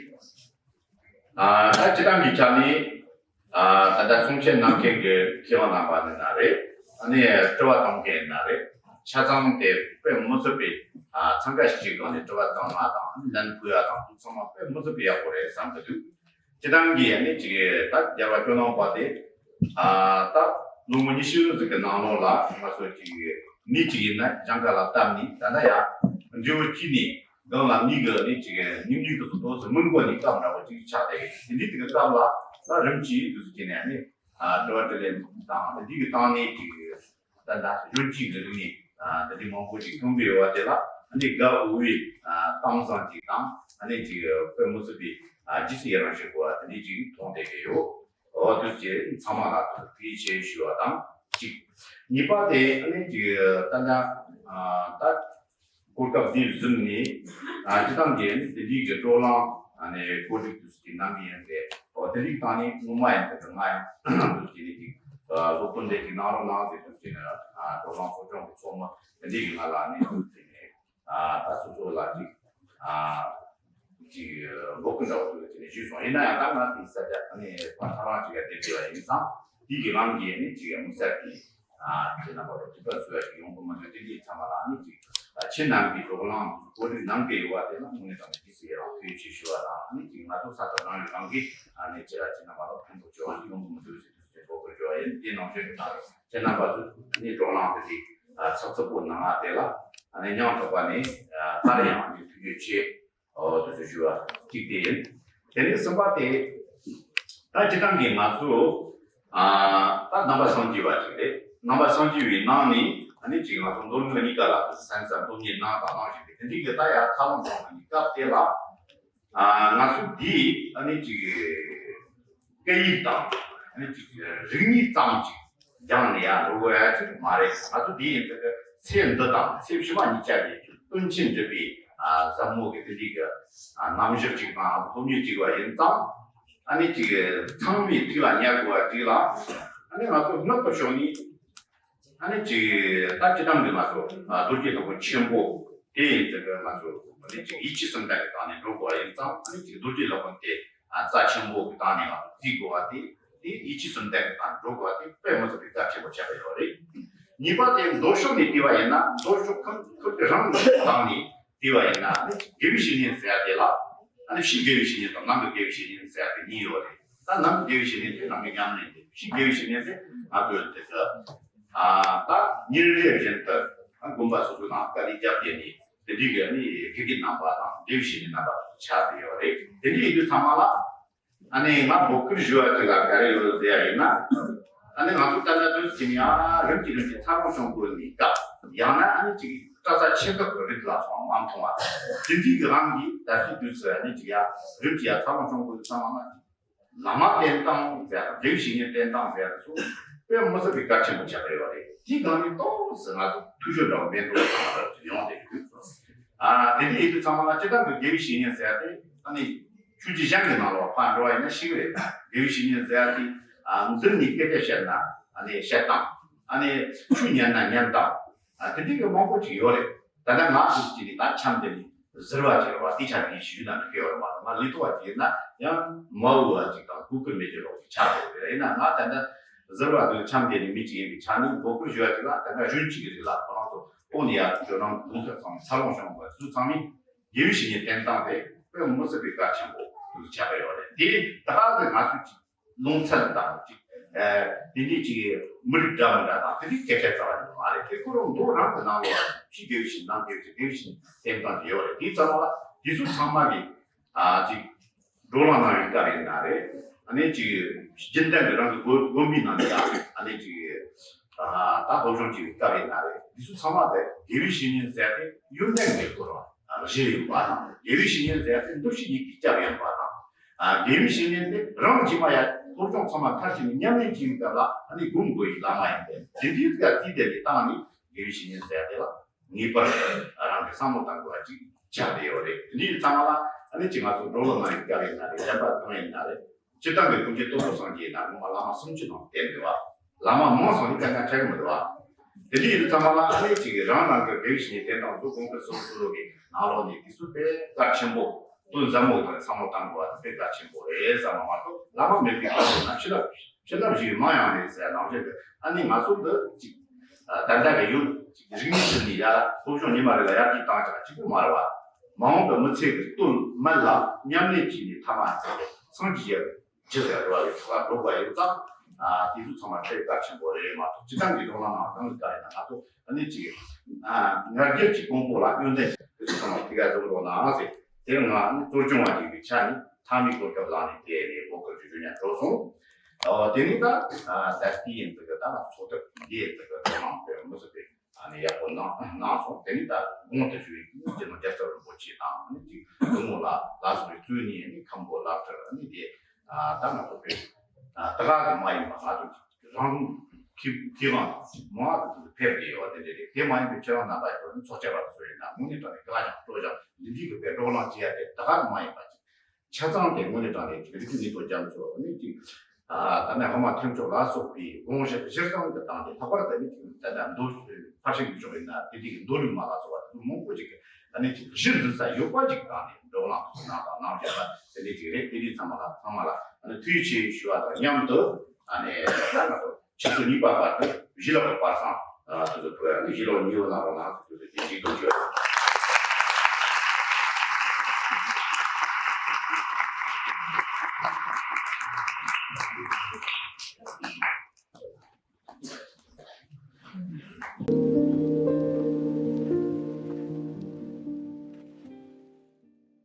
ད་སྤྱི་བཏང་གི་ཆ་ནས། ད་ལྟ་གསུང་བཤད་གནང་མཁན་གྱི་མཁས་དབང་རྣམ་པ་ནི་ན་རེད། ཨ་ནི་དྲི་བ་གཏོང་མཁན་ན་རེད། ཆ་ཚང་དེ་དཔེ་མི་སྲིད་པའི་འཚང་ཁ་ཤིག་ཅིག་གང་ནས་དྲི་བ་གཏོང་བ་དང་ལན་ཕུལ་བ་དང་དུས་ཚང་མ་དཔེ་མི་སྲིད་པའི་ཡག་པོ་རེད་བསམ་གི་འདུག་སྤྱི་བཏང་གི་ཨ་ནི་ཅིག་ད་རྒྱལ་བ་སྐྱོ་སྣང་པ་དེ། ད་ལོ་ངོ་ཉི་ཤུ་ཟིག་གི་ནང་ལོགས་ལ་ང་ཚོ་ཅིག་ནི་ཅིག་ཡིན་ན་སྦྱང་ག་ལ་བཏབ་ནས་ད་ལྟ་ཡ་འབྲས་བུ་སྐྱིད་ནས། གང་ལ་མི་གི་ནི་ཅིག་ཉུང་ཉུང་དུ་ཏོག་ཙམ་མི་འགོ་ནི་སྐབས་འདྲ་བོ་ཅིག་ཆགས་ཏེ། དེ་འདྲའི་དེ་གི་སྐབས་ལ་ད་རིམ་གྱིས་དུས་སུ་ཅི་ནས་ནི་དྲི་བ་དྲིས་ལན་དང་དེ་འདྲའི་གི་སྟེང་ནས་ཅིག་ད་ལྟ་གཞོན་སྐྱེས་ཀྱི་རིག་གནས་དེ་འདྲའི་མང་པོ་ཅིག་ཐོན་པའི་བར་དེ་ལ་ནི་དགའ་འོས་པའི་གཏམ་བཟང་ཅིག་དང་ནི་ཅིག་དཔེ་མི་སྲིད་པའི་རྗེས་སུ་ཡི་རང་བྱེད་དགོས་པ་དེ་འདྲའི་ཅིག་མཐོང་བསྡད་ཀྱི་ཡོད། འོ་དུས་ཀྱི་ཚང་མ་ལ་ཐུགས་རྗེ་ཆེ་ཞུ་བ་དང་གཅིག་གཉིས་པ་དེ་ནི་ཅིག་ད་ལྟ་ད། གོ་སྐབས་འདི་བཟུང་ནས་སྤྱི་བཏང་གི་དེ་འདྲའི་གི་བགྲོ་གླེང་གོ་སྒྲིག་དུས་ཀྱི་གནང་གི་ཡིན་ཏེ། དེ་འདྲའི་སྟེང་ནས་སྔོན་མ་ཡིན་ཏེ་ང་ཡང་དུས་ཀྱི་ནི་ཅིག་སློབ་སྟོན་དེ་ཅིག་གནང་རོགས་གནང་ཟེར་དུས་ཀྱི་ནི་བགྲོ་གླེང་ཚོགས་ཆུང་གི་ཚོགས་མི་དེ་འདྲའི་གི་ང་ལ་ནི་དུས་ཀྱི་ནི་ད་སོ་སོ་ལ་ཅིག་ཅིག་འབོད་སྐུལ་འདྲ་བོ་དུས་ཀྱི་ནི་ཞུས་སོང་། ཡིན་ན་ཡང་ད་ང་དེའི་ས་ཆ་ནི་ཕར་ཐག་རང་ཅིག་ཡ་དེ་བྲིས་པ་ཡིན་ཙང་དེའི་གི་རང་གི་ནི་ཅིག་ཡ་དམིགས་བསལ་གྱི། ཁྱེད་རྣམ་པ་ལ་དྲི་བ་བཟོ་ཡ་ཞིག་ཡོང་གི་མི་འདུག་དེ་འདྲའི་ཚང་མ་ལ་ནི་ཅིག་ཁྱེད་རྣམ་པའི་བགྲོ་གླེང་གོ་སྒྲིག་གནང་གི་ཡོད་པ་དེ་ལ་དངོས་གནས་དྲང་གནས་ཐུགས་རྗེ་ཆེ་ཞུ་བ་དང་ནི་ཅིག་ང་ཚོ་ས་ཐག་རིང་རིང་གི་ནི་ཁྱེད་ར་ཁྱེད་རྣམ་པ་ལ་ཕན་ཐོགས་བྱུང་བ་ཞིག་ཡོང་གི་མི་འདུག་ཟེར་དུས་ཚོད་འགོད་སྐུལ་ཞུ་བ་ཡིན། དེ་ནང་བཞིན་དུ་ད་ཁྱེད་རྣམ་པ་ཚོས་ནི་བགྲོ་གླེང་དེ་དེ་ཚགས་ཚུད་པོ་གནང་བ་དེ་ལ་ནི་སྙིང་ཐག་པ་ནས་སླར་ཡང་ནི་ཐུགས་རྗེ་ཆེ། འོ་དེ་ཚོ་ཞུ་བ་གཅིག་དེ་ཡིན། དེ་ནས་གསུམ་པ་དེ་ད་སྤྱི་བཏང་གི་ང་ཚོ་ཨ་ད་ནང་པ་སངས་རྒྱས་པ་ཅིག་རེད། ནང་པ་སངས་རྒྱས་པའི་ནང་ནས་ཨ་ནི་ཅིག་ང་ཚོ་མདོ་དབུས་གཉིས་ཀ་ལ་ས་མཚམས་སློབ་གཉེར་གནང་དང་གནང་བཞིན་པའི་དེ་འདྲའི་གི་ད་ཡར་འཚར་ལོངས་བྱུང་བའི་སྐབས་དེ་ལ་ཨ་ང་ཚོ་འདིས་ཨ་ནི་ཅིག་སྐད་ཡིག་དང་ཨ་ནི་ཅིག་རིག་གནས་ཙམ་ཅིག་སྦྱངས་ནས་ཡར་འགྲོ་དགོས་ཡ་ཅིག་མ་རེད། ང་ཚོ་འདི་ཡིན་ཚེ་གི་ཚེ་འདི་དང་ཚེ་ཕྱི་མ་གཉིས་ཆ་གི་དོན་ཆེན་སྒྲུབ་པའི་ཨ་ཟབ་མོ་གི་དེ་འདྲའི་གི་ཨ་རྣམ་གཞག་ཅིག་དང་སློབ་གཉེར་ཅིག་བ་ཡིན་ཙང་ཨ་ནི་ཅིག་ཚང་མའི་ཐུགས་ལ་ཉར་དགོས་པ་ཅིག་ལ་ཨ་ནི་ང་ཚོ་སྔོན་དུ་ཕྱོགས་ནས་ཨ་ནི་ཅིག་ད་སྤྱི་བཏང་གི་ང་ཚོ་ཨ་རྡོ་རྗེ་སློབ་དཔོན་ཆེན་པོ་དེ་ཡིན་ཚེ་གི་ང་ཚོ་ཨ་ནི་ཅིག་ཡིད་ཆེས་སུ་འདྲ་གི་སྟེང་ནས་འགྲོ་དགོས་པ་ཡིན་ཙང་ཨ་ནི་ཅིག་རྡོ་རྗེ་སློབ་དཔོན་དེ་ཨ་རྩ་ཆེན་པོ་གི་སྟེང་ནས་ང་ཚོ་བརྩི་དགོས་པ་དེ། དེ་ཡིད་ཆེས་སུ་འདྲ་གི་དང་འགྲོ་དགོས་པ་དེ་དཔེ་མི་སྲིད་པའི་གལ་ཆེན་པོ་ཆགས་ཀྱི་ཡོད་རེད། གཉིས་པ་དེ་མདོ་ཕྱོགས་ནས་བལྟས་པ་ཡིན་ན་མདོ་ཕྱོགས་ཁམས་ཁུལ་གྱི་རང་གི་སྟེང་ནས་བལྟས་པ་ཡིན་ན་ནི་དགེ་བའི་བཤེས་གཉེན་ཟེར་ཡ་དེ་ལ་ཨ་ནི་ཕྱིའི་དགེ་བའི་བཤེས་གཉེན་དང་ནང་གི་དགེ་བའི་བཤེས་གཉེན་ཟེར་ཡ་དེ་གཉིས་ཡོད་རེད། ད་ནང་གི་དགེ་བའི་བཤེས་གཉེན་དེ་རང་གི་ཉམས་ལེན་དེ། ཕྱིའི་དགེ་བའི་བཤེས་གཉེན་དེ་ང་ཚོས་དེ་ག་ད་ཉིན་རེ་བཞིན་དུ་དགོན་པ་སོ་སོའི་ནང་དཀའ་ལས་བརྒྱབ་བསྡད་ནས་དེ་འདྲའི་གི་ནི་དགེ་རྒན་རྣམ་པ་དང་དགེ་བའི་བཤེས་གཉེན་རྣམ་པ་ཆགས་བསྡད་ཡོད་རེད། དེ་འདྲ་ཡིན་དུས་ཚང་མ་ལ། ཨ་ནི་ང་འབོད་སྐུལ་ཞུ་བ་ཅིག་ལ་ག་རེ་ཡོད་ཟེར་ཡ་ཡིན་ན། ཨ་ནི་ང་ཚོ་ལྟ་ན་དུས་ཀྱི་ནི་ཨ་རིམ་གྱིས་རིམ་གྱིས་འཚར་ལོངས་བྱུང་དགོས་ནི་སྐབས་ཡང་ན་ཨ་ནི་ཅིག་སྐྲ་ས་ཆེ་སྐབས་ཀྱི་རིགས་ལ་སོང་མ་མཐོང་བ། དེ་འདྲའི་གི་རང་གིས་ད་ལྟའི་དུས་སུ་ཨ་ནི་ཅིག་ཡ་རིམ་གྱིས་ཡ་འཚར་ལོངས་བྱུང་དགོས་ཚང་མ་ན་བླ་མ་བསྟེན་སྟངས་ཟེར་དང་དགེ་བའི་བཤེས་གཉེན་བསྟེན་སྟངས་ཟེར་དང་སོགས་དཔེ་མི་སྲིད་པའི་གལ་ཆེན་པོ་ཆགས་ཀྱི་ཡོད་རེད། དེའི་སྒང་ནས་ཏོག་ཙམ་ང་ཚོ་འཐུས་ཤོར་འདྲ་བོ་མེད་འགྲོ་བསམ་པ་ཡོང་བསྡད་ཀྱི་འདུག་ཨ་དེ་འདྲ་ཡིན་དུས་ཚང་མ་ལ་སྤྱིར་བཏང་གི་དགེ་བའི་བཤེས་གཉེན་ཟེར་ཏེ་ཨ་ནི། ཆོས་བརྒྱུད་གཞན་གྱི་ནང་ལ་ཕར་འགྲོ་བ་ཡིན་ན་ཤེས་ཀྱི་རེད། དགེ་བའི་བཤེས་གཉེན་ཟེར་ཡ་དེ་མདུན་ནས་སྐད་ཆ་བཤད་ན་ཨ་ནི་བཤད་སྟངས། ཨ་ནི་ཆོས་ཉན་ན་ཉན་སྟངས། དེ་འདྲའི་གི་མང་པོ་ཅིག་ཡོད་རེད། ད་ལྟ་ང་ཚོ་ཅིག་ནི་ད་འཆམ་དེ་ནི་ཟུར་བ་ཅིག་རེད་བ། དེ་ཆ་ནི་ཞུས་ན་འགྲིག་གི་ཡོད་རེད་མ་གཏོགས། ང་ལས་ཐོག་པ་ཅིག་ཡིན་ན་ཡང་མ་འོས་པ་ཅིག་དང་གུས་བཀུར་མེད་ཀྱི་རོགས་ཅིག་ཆགས་འགྲོ་གི་རེད། ཡིན་ན་ང་ད་ལྟ་ཟུར་བ་དེ་འཆམ་དེ་ནི་མི་ཅིག་ཡིན་པའི་ཆ་ནས་འབོད་སྐུལ་ཞུ་བ་ཅིག་ལ་ད་ལྟ་གཞོན་གཅིག་གི་རིགས་ལ་ཁོ་རང་ཚོ་ཨོ་ནི་ཡ་ཇོ་ནང་གོང་ཁ་ཚང་མ་འཚར་ལོངས་བྱུང་བ་ཚོ་ཚང་མས། དགེ་བའི་བཤེས་གཉེན་བསྟེན་སྟངས་དེ་དཔེ་མི་སྲིད་པའི་གལ་ཆེན་པོ་དུ་ཆགས་ཀྱི་ཡོད་རེད། དེ་ད་ག་ཟེ་ང་ཚོས་ཅིག་ལུང་ཚན་དང་ཅིག་ཨ་དེ་འདྲའི་ཅིག་མི་རིགས་འདྲ་མི་འདྲ་དང་དེ་འདྲའི་སྐད་ཆ་རྩ་བ་ནས་མ་རེད། དེ་ཁོ་རང་མདོ་རང་གི་ནང་ལོགས་ཕྱི་དགེ་བའི་བཤེས་གཉེན་ནང་དགེ་བའི་བཤེས་གཉེན་བསྟེན་སྟངས་དེ་ཡོད་རེད། དེ་ཚང་མ་དེ་ཚོ་ཚང་མ་གི་ཨ་ཅིག་བགྲོ་གླེང་གནང་བའི་སྐབས་ཡིན་ན་རེད། ཨ་ནི་ཅིག་རྒྱུན་ལྡན་གྱི་རང་གི་དགོན་དགོན་པའི་ནང་ནས་ཡང་ཨ་ནི་ཅིག་ཨ་ད་སློབ་སྦྱོང་བྱེད་པའི་སྐབས་ཡིན་ན་རེད། འདི་ཚོ་ཚང་མ་དེ་དགེ་བའི་བཤེས་གཉེན་ཟེར་ཏེ་ཡོན་ཏན་གྱི་སྐོར་བ་བཞི་ཡོད་པ་དང་། དགེ་བའི་བཤེས་གཉེན་ཟེར་ཏེ་འདུ་ཤེས་ཡིད་ཀྱི་སྐྱབས་ཡིན་པ་དང་། ཨ་དགེ་བའི་བཤེས་གཉེན་དེ་རང་གིས་མ་ཡ་སློབ་སྦྱོང་ཚང་མ་མཐར་ཕྱིན་ནས་ཉམས་ལེན་བྱེད་པའི་སྐབས་ལ་ཨ་ནི་སྒོམ་དགོས་ཡི་བླ་མ་ཡིན་པས། དེ་འདྲའི་སྐབས་དེ་དེ་ནས་བཏང་ནས་དགེ་བའི་བཤེས་གཉེན་ཟེར་ཏེ་ལ། ངེས་པར་རང་གི་བསམ་བློ་བཏང་དགོས་པ་ཅིག་ཆགས་བསྡད་ཡོད་རེད། དེ་འདྲའི་ཚང་མ་ལ་ ཨ་ནི་ཅིག་ང་ཚོ་འགྲོ་ལོ་ན་ཡི་སྐབས་ཡིན་ན་རེད། གཞན་པ་གང་ཡིན་ན་རེད། སྤྱིར་བཏང་གི་ཀུན་མཁྱེན་སྟོབས་པོ་སངས་རྒྱས་ཡིན་ན་ངོ་མ་བླ་མ་སུམ་ཅུ་ནང་བསྟེན་འདུག་བ། བླ་མ་མང་སོང་ནི་དཀའ་ངལ་འཕྲད་གི་མི་འདུག་བ། དེ་འདྲ་ཡིན་དུས་ཚང་མ་ལ་ཨ་ནི་ཅིག་རང་རང་གི་དགེ་བའི་བཤེས་གཉེན་བསྟེན་སྟངས་སུ་དགོངས་པ་སོ་སོ་སོ་གི་ནང་ལོགས་ནས་དེ་ཚོ་དཔེ་གལ་ཆེན་པོ། དོན་ཟབ་མོ་དང་བསམ་བློ་བཏང་དགོས་པ་དེ་དཔེ་གལ་ཆེན་པོ་རེད་བསམ་པ་མ་གཏོགས། བླ་མ་མེད་པའི་སྐབས་སུ་ན་ཕྱི་ལ་ཕྱི་ལ་བཞུགས་མང་ཡང་མེད་ཟེར་ནང་བཞིན་དུ། ཨ་ནི་ང་ཚོ་འདི་ཅིག་ད་ལྟ་གི་ཡུལ་ཅིག་རིག་གནས་ཕྱི་ནས་ཡར་སློབ་སྦྱོང་ཉི་མ་རེ་ལ་ཡར་རྒྱས་བཏང་ཅིག་གཅིག་པུ་མ་རེད་བ། མ་འོངས་པའི་མི་ཚེ་གི་སྟོད་སྨད་ལ་མཉམ་གནས་བྱས་ནས་ཐ་མ་ཚེ་སངས་རྒྱས་ཀྱི་ཇི་ཟེར་བ་ཡོད་ཚོགས་ལ་འགྲོ་དགོས་ཡོད་ཙང་། ཨ་དེ་ཚོ་ཚང་མ་ཁྲེལ་གལ་ཆེན་པོ་རེད་མ་གཏོགས། སྤྱིར་བཏང་གི་གདོང་ལ་ནང་གང་གི་ག་རེ་ན་ང་ཚོ་ཨ་ནི་ཅིག་ཨ་ང་རྒྱལ་གྱི་ཀོང་པོ་ལ་ཡོན་ཏན་དེ་ཚོ་ཚང་མ་དེ་ག་བཟོ་འགྲོ་ན་ཟེར། དེ་ང་ཨ་ནི་གཙོ་སྐྱོང་བ་ཅིག་གི་ཆ་ནས་མཐའ་མའི་གོ་སྐབས་ལ་ནི་དེ་ནས་འབོད་སྐུལ་ཞུ་རྒྱུ་ཉན་འགྲོ་སོང་། ཨོ་དེ་ནི་ད་ཨ་ད་ལྟའི་ཡིན་ཙི་གི་ད་ཚོགས་ཐབས་འདི་ཡིན་ཙི་གི་དོ་སྣང་དཔེ་མི་སྲིད་པའི་ཨ་ནི་ཡག་པོ་གནང་གནང་སོང་། དེ་ནི་ད་གོང་དུ་ཞུས་པའི་སྤྱི་ནོར་རྒྱལ་ཚབ་རིན་པོ་ཆེ་དང་ཨ་ནི་ཅིག་གདུང་མོ་ལ་ལ་སོགས་པའི་གཙོས་ནི་ཨ་ནི་ཁམས་པོ་ལག་ཁྲིར་ཨ་ནི་དེ་ཨ་ད་ང་ཚོ་དཔེ་ཨ་ད་ག་གི་མ་ཡིན་པ་ང་ཚོ་ཅིག་རང་ཁྱི་ཁྱི་གང་མང་བ་དུ་ཕེབས་བསྡད་ཡོད་པ་དེ་འདྲ་རེད། དེ་མ་ཡིན་པའི་ཁྱེད་རང་རྣམ་པ་ཡིན་ཚོགས་བཅར་བ་དེ་ཚོ་ཡིན་ན་དངོས་གནས་དྲང་གནས་བཀའ་ཤག་སྤྲོ་ཤག་འདི་འདྲའི་གི་དཔེ་བགྲོ་གླེང་བྱེད་ཡ་དེ་ད་ག་གི་མ་ཡིན་པ་ཅིག་ཆ་ཚང་དེ་དངོས་གནས་དྲང་གནས་རིག་གཞུང་ཉིད་དུ་རྒྱ་མཚོ་ནི་ཅིག་ཨ་ད་ནས་ཧོ་མ་ཐེམ་ཆོག་ལ་སོགས་པའི་དགོངས་གཞི་གཞིར་བཟུང་དུ་བཏང་སྟེ། ལྷག་པར་དུ་ནི་ཅིག་ད་ལྟ་མདོ་ཕར་ཕྱིན་གྱི་ཕྱོགས་ཡིན་ན་དེ་དུས་ཀྱི་མདོ་ལུགས་མ་ལ་སོགས་པ་དེ་ཚོ་མང་པོ་ཅིག་གི་ཨ་ནི་ཅིག་གཞི་འཛིན་ས་ཡོད་པ་ཅིག་བཏང་ནས་བགྲོ་གླེང་དུ་གནང་དང་གནང་བཞག་པ་དེ་འདྲ་ཅིག་རེད། དེ་དུས་ཚང་མ་ལ་ཚང་མ་ལ་ཨ་ནི་ཐུགས་རྗེ་ཆེ་ཞུ་བ་དང་མཉམ་དུ། ཨ་ནི་ད་ང་ཚོ་ཆུ་ཚོད་གཉིས་པ་བར་དུ་གཞིས་ལུས་ཀྱི་པར་སང་དེ་ཚོ་ཕུལ། ཨ་ནི་གཞིས་ལུས་ཉི་འོད་ནང་ལོགས་ན་དེ་ཚོ་དེ་གཅིག་ཏུ་བྱོས།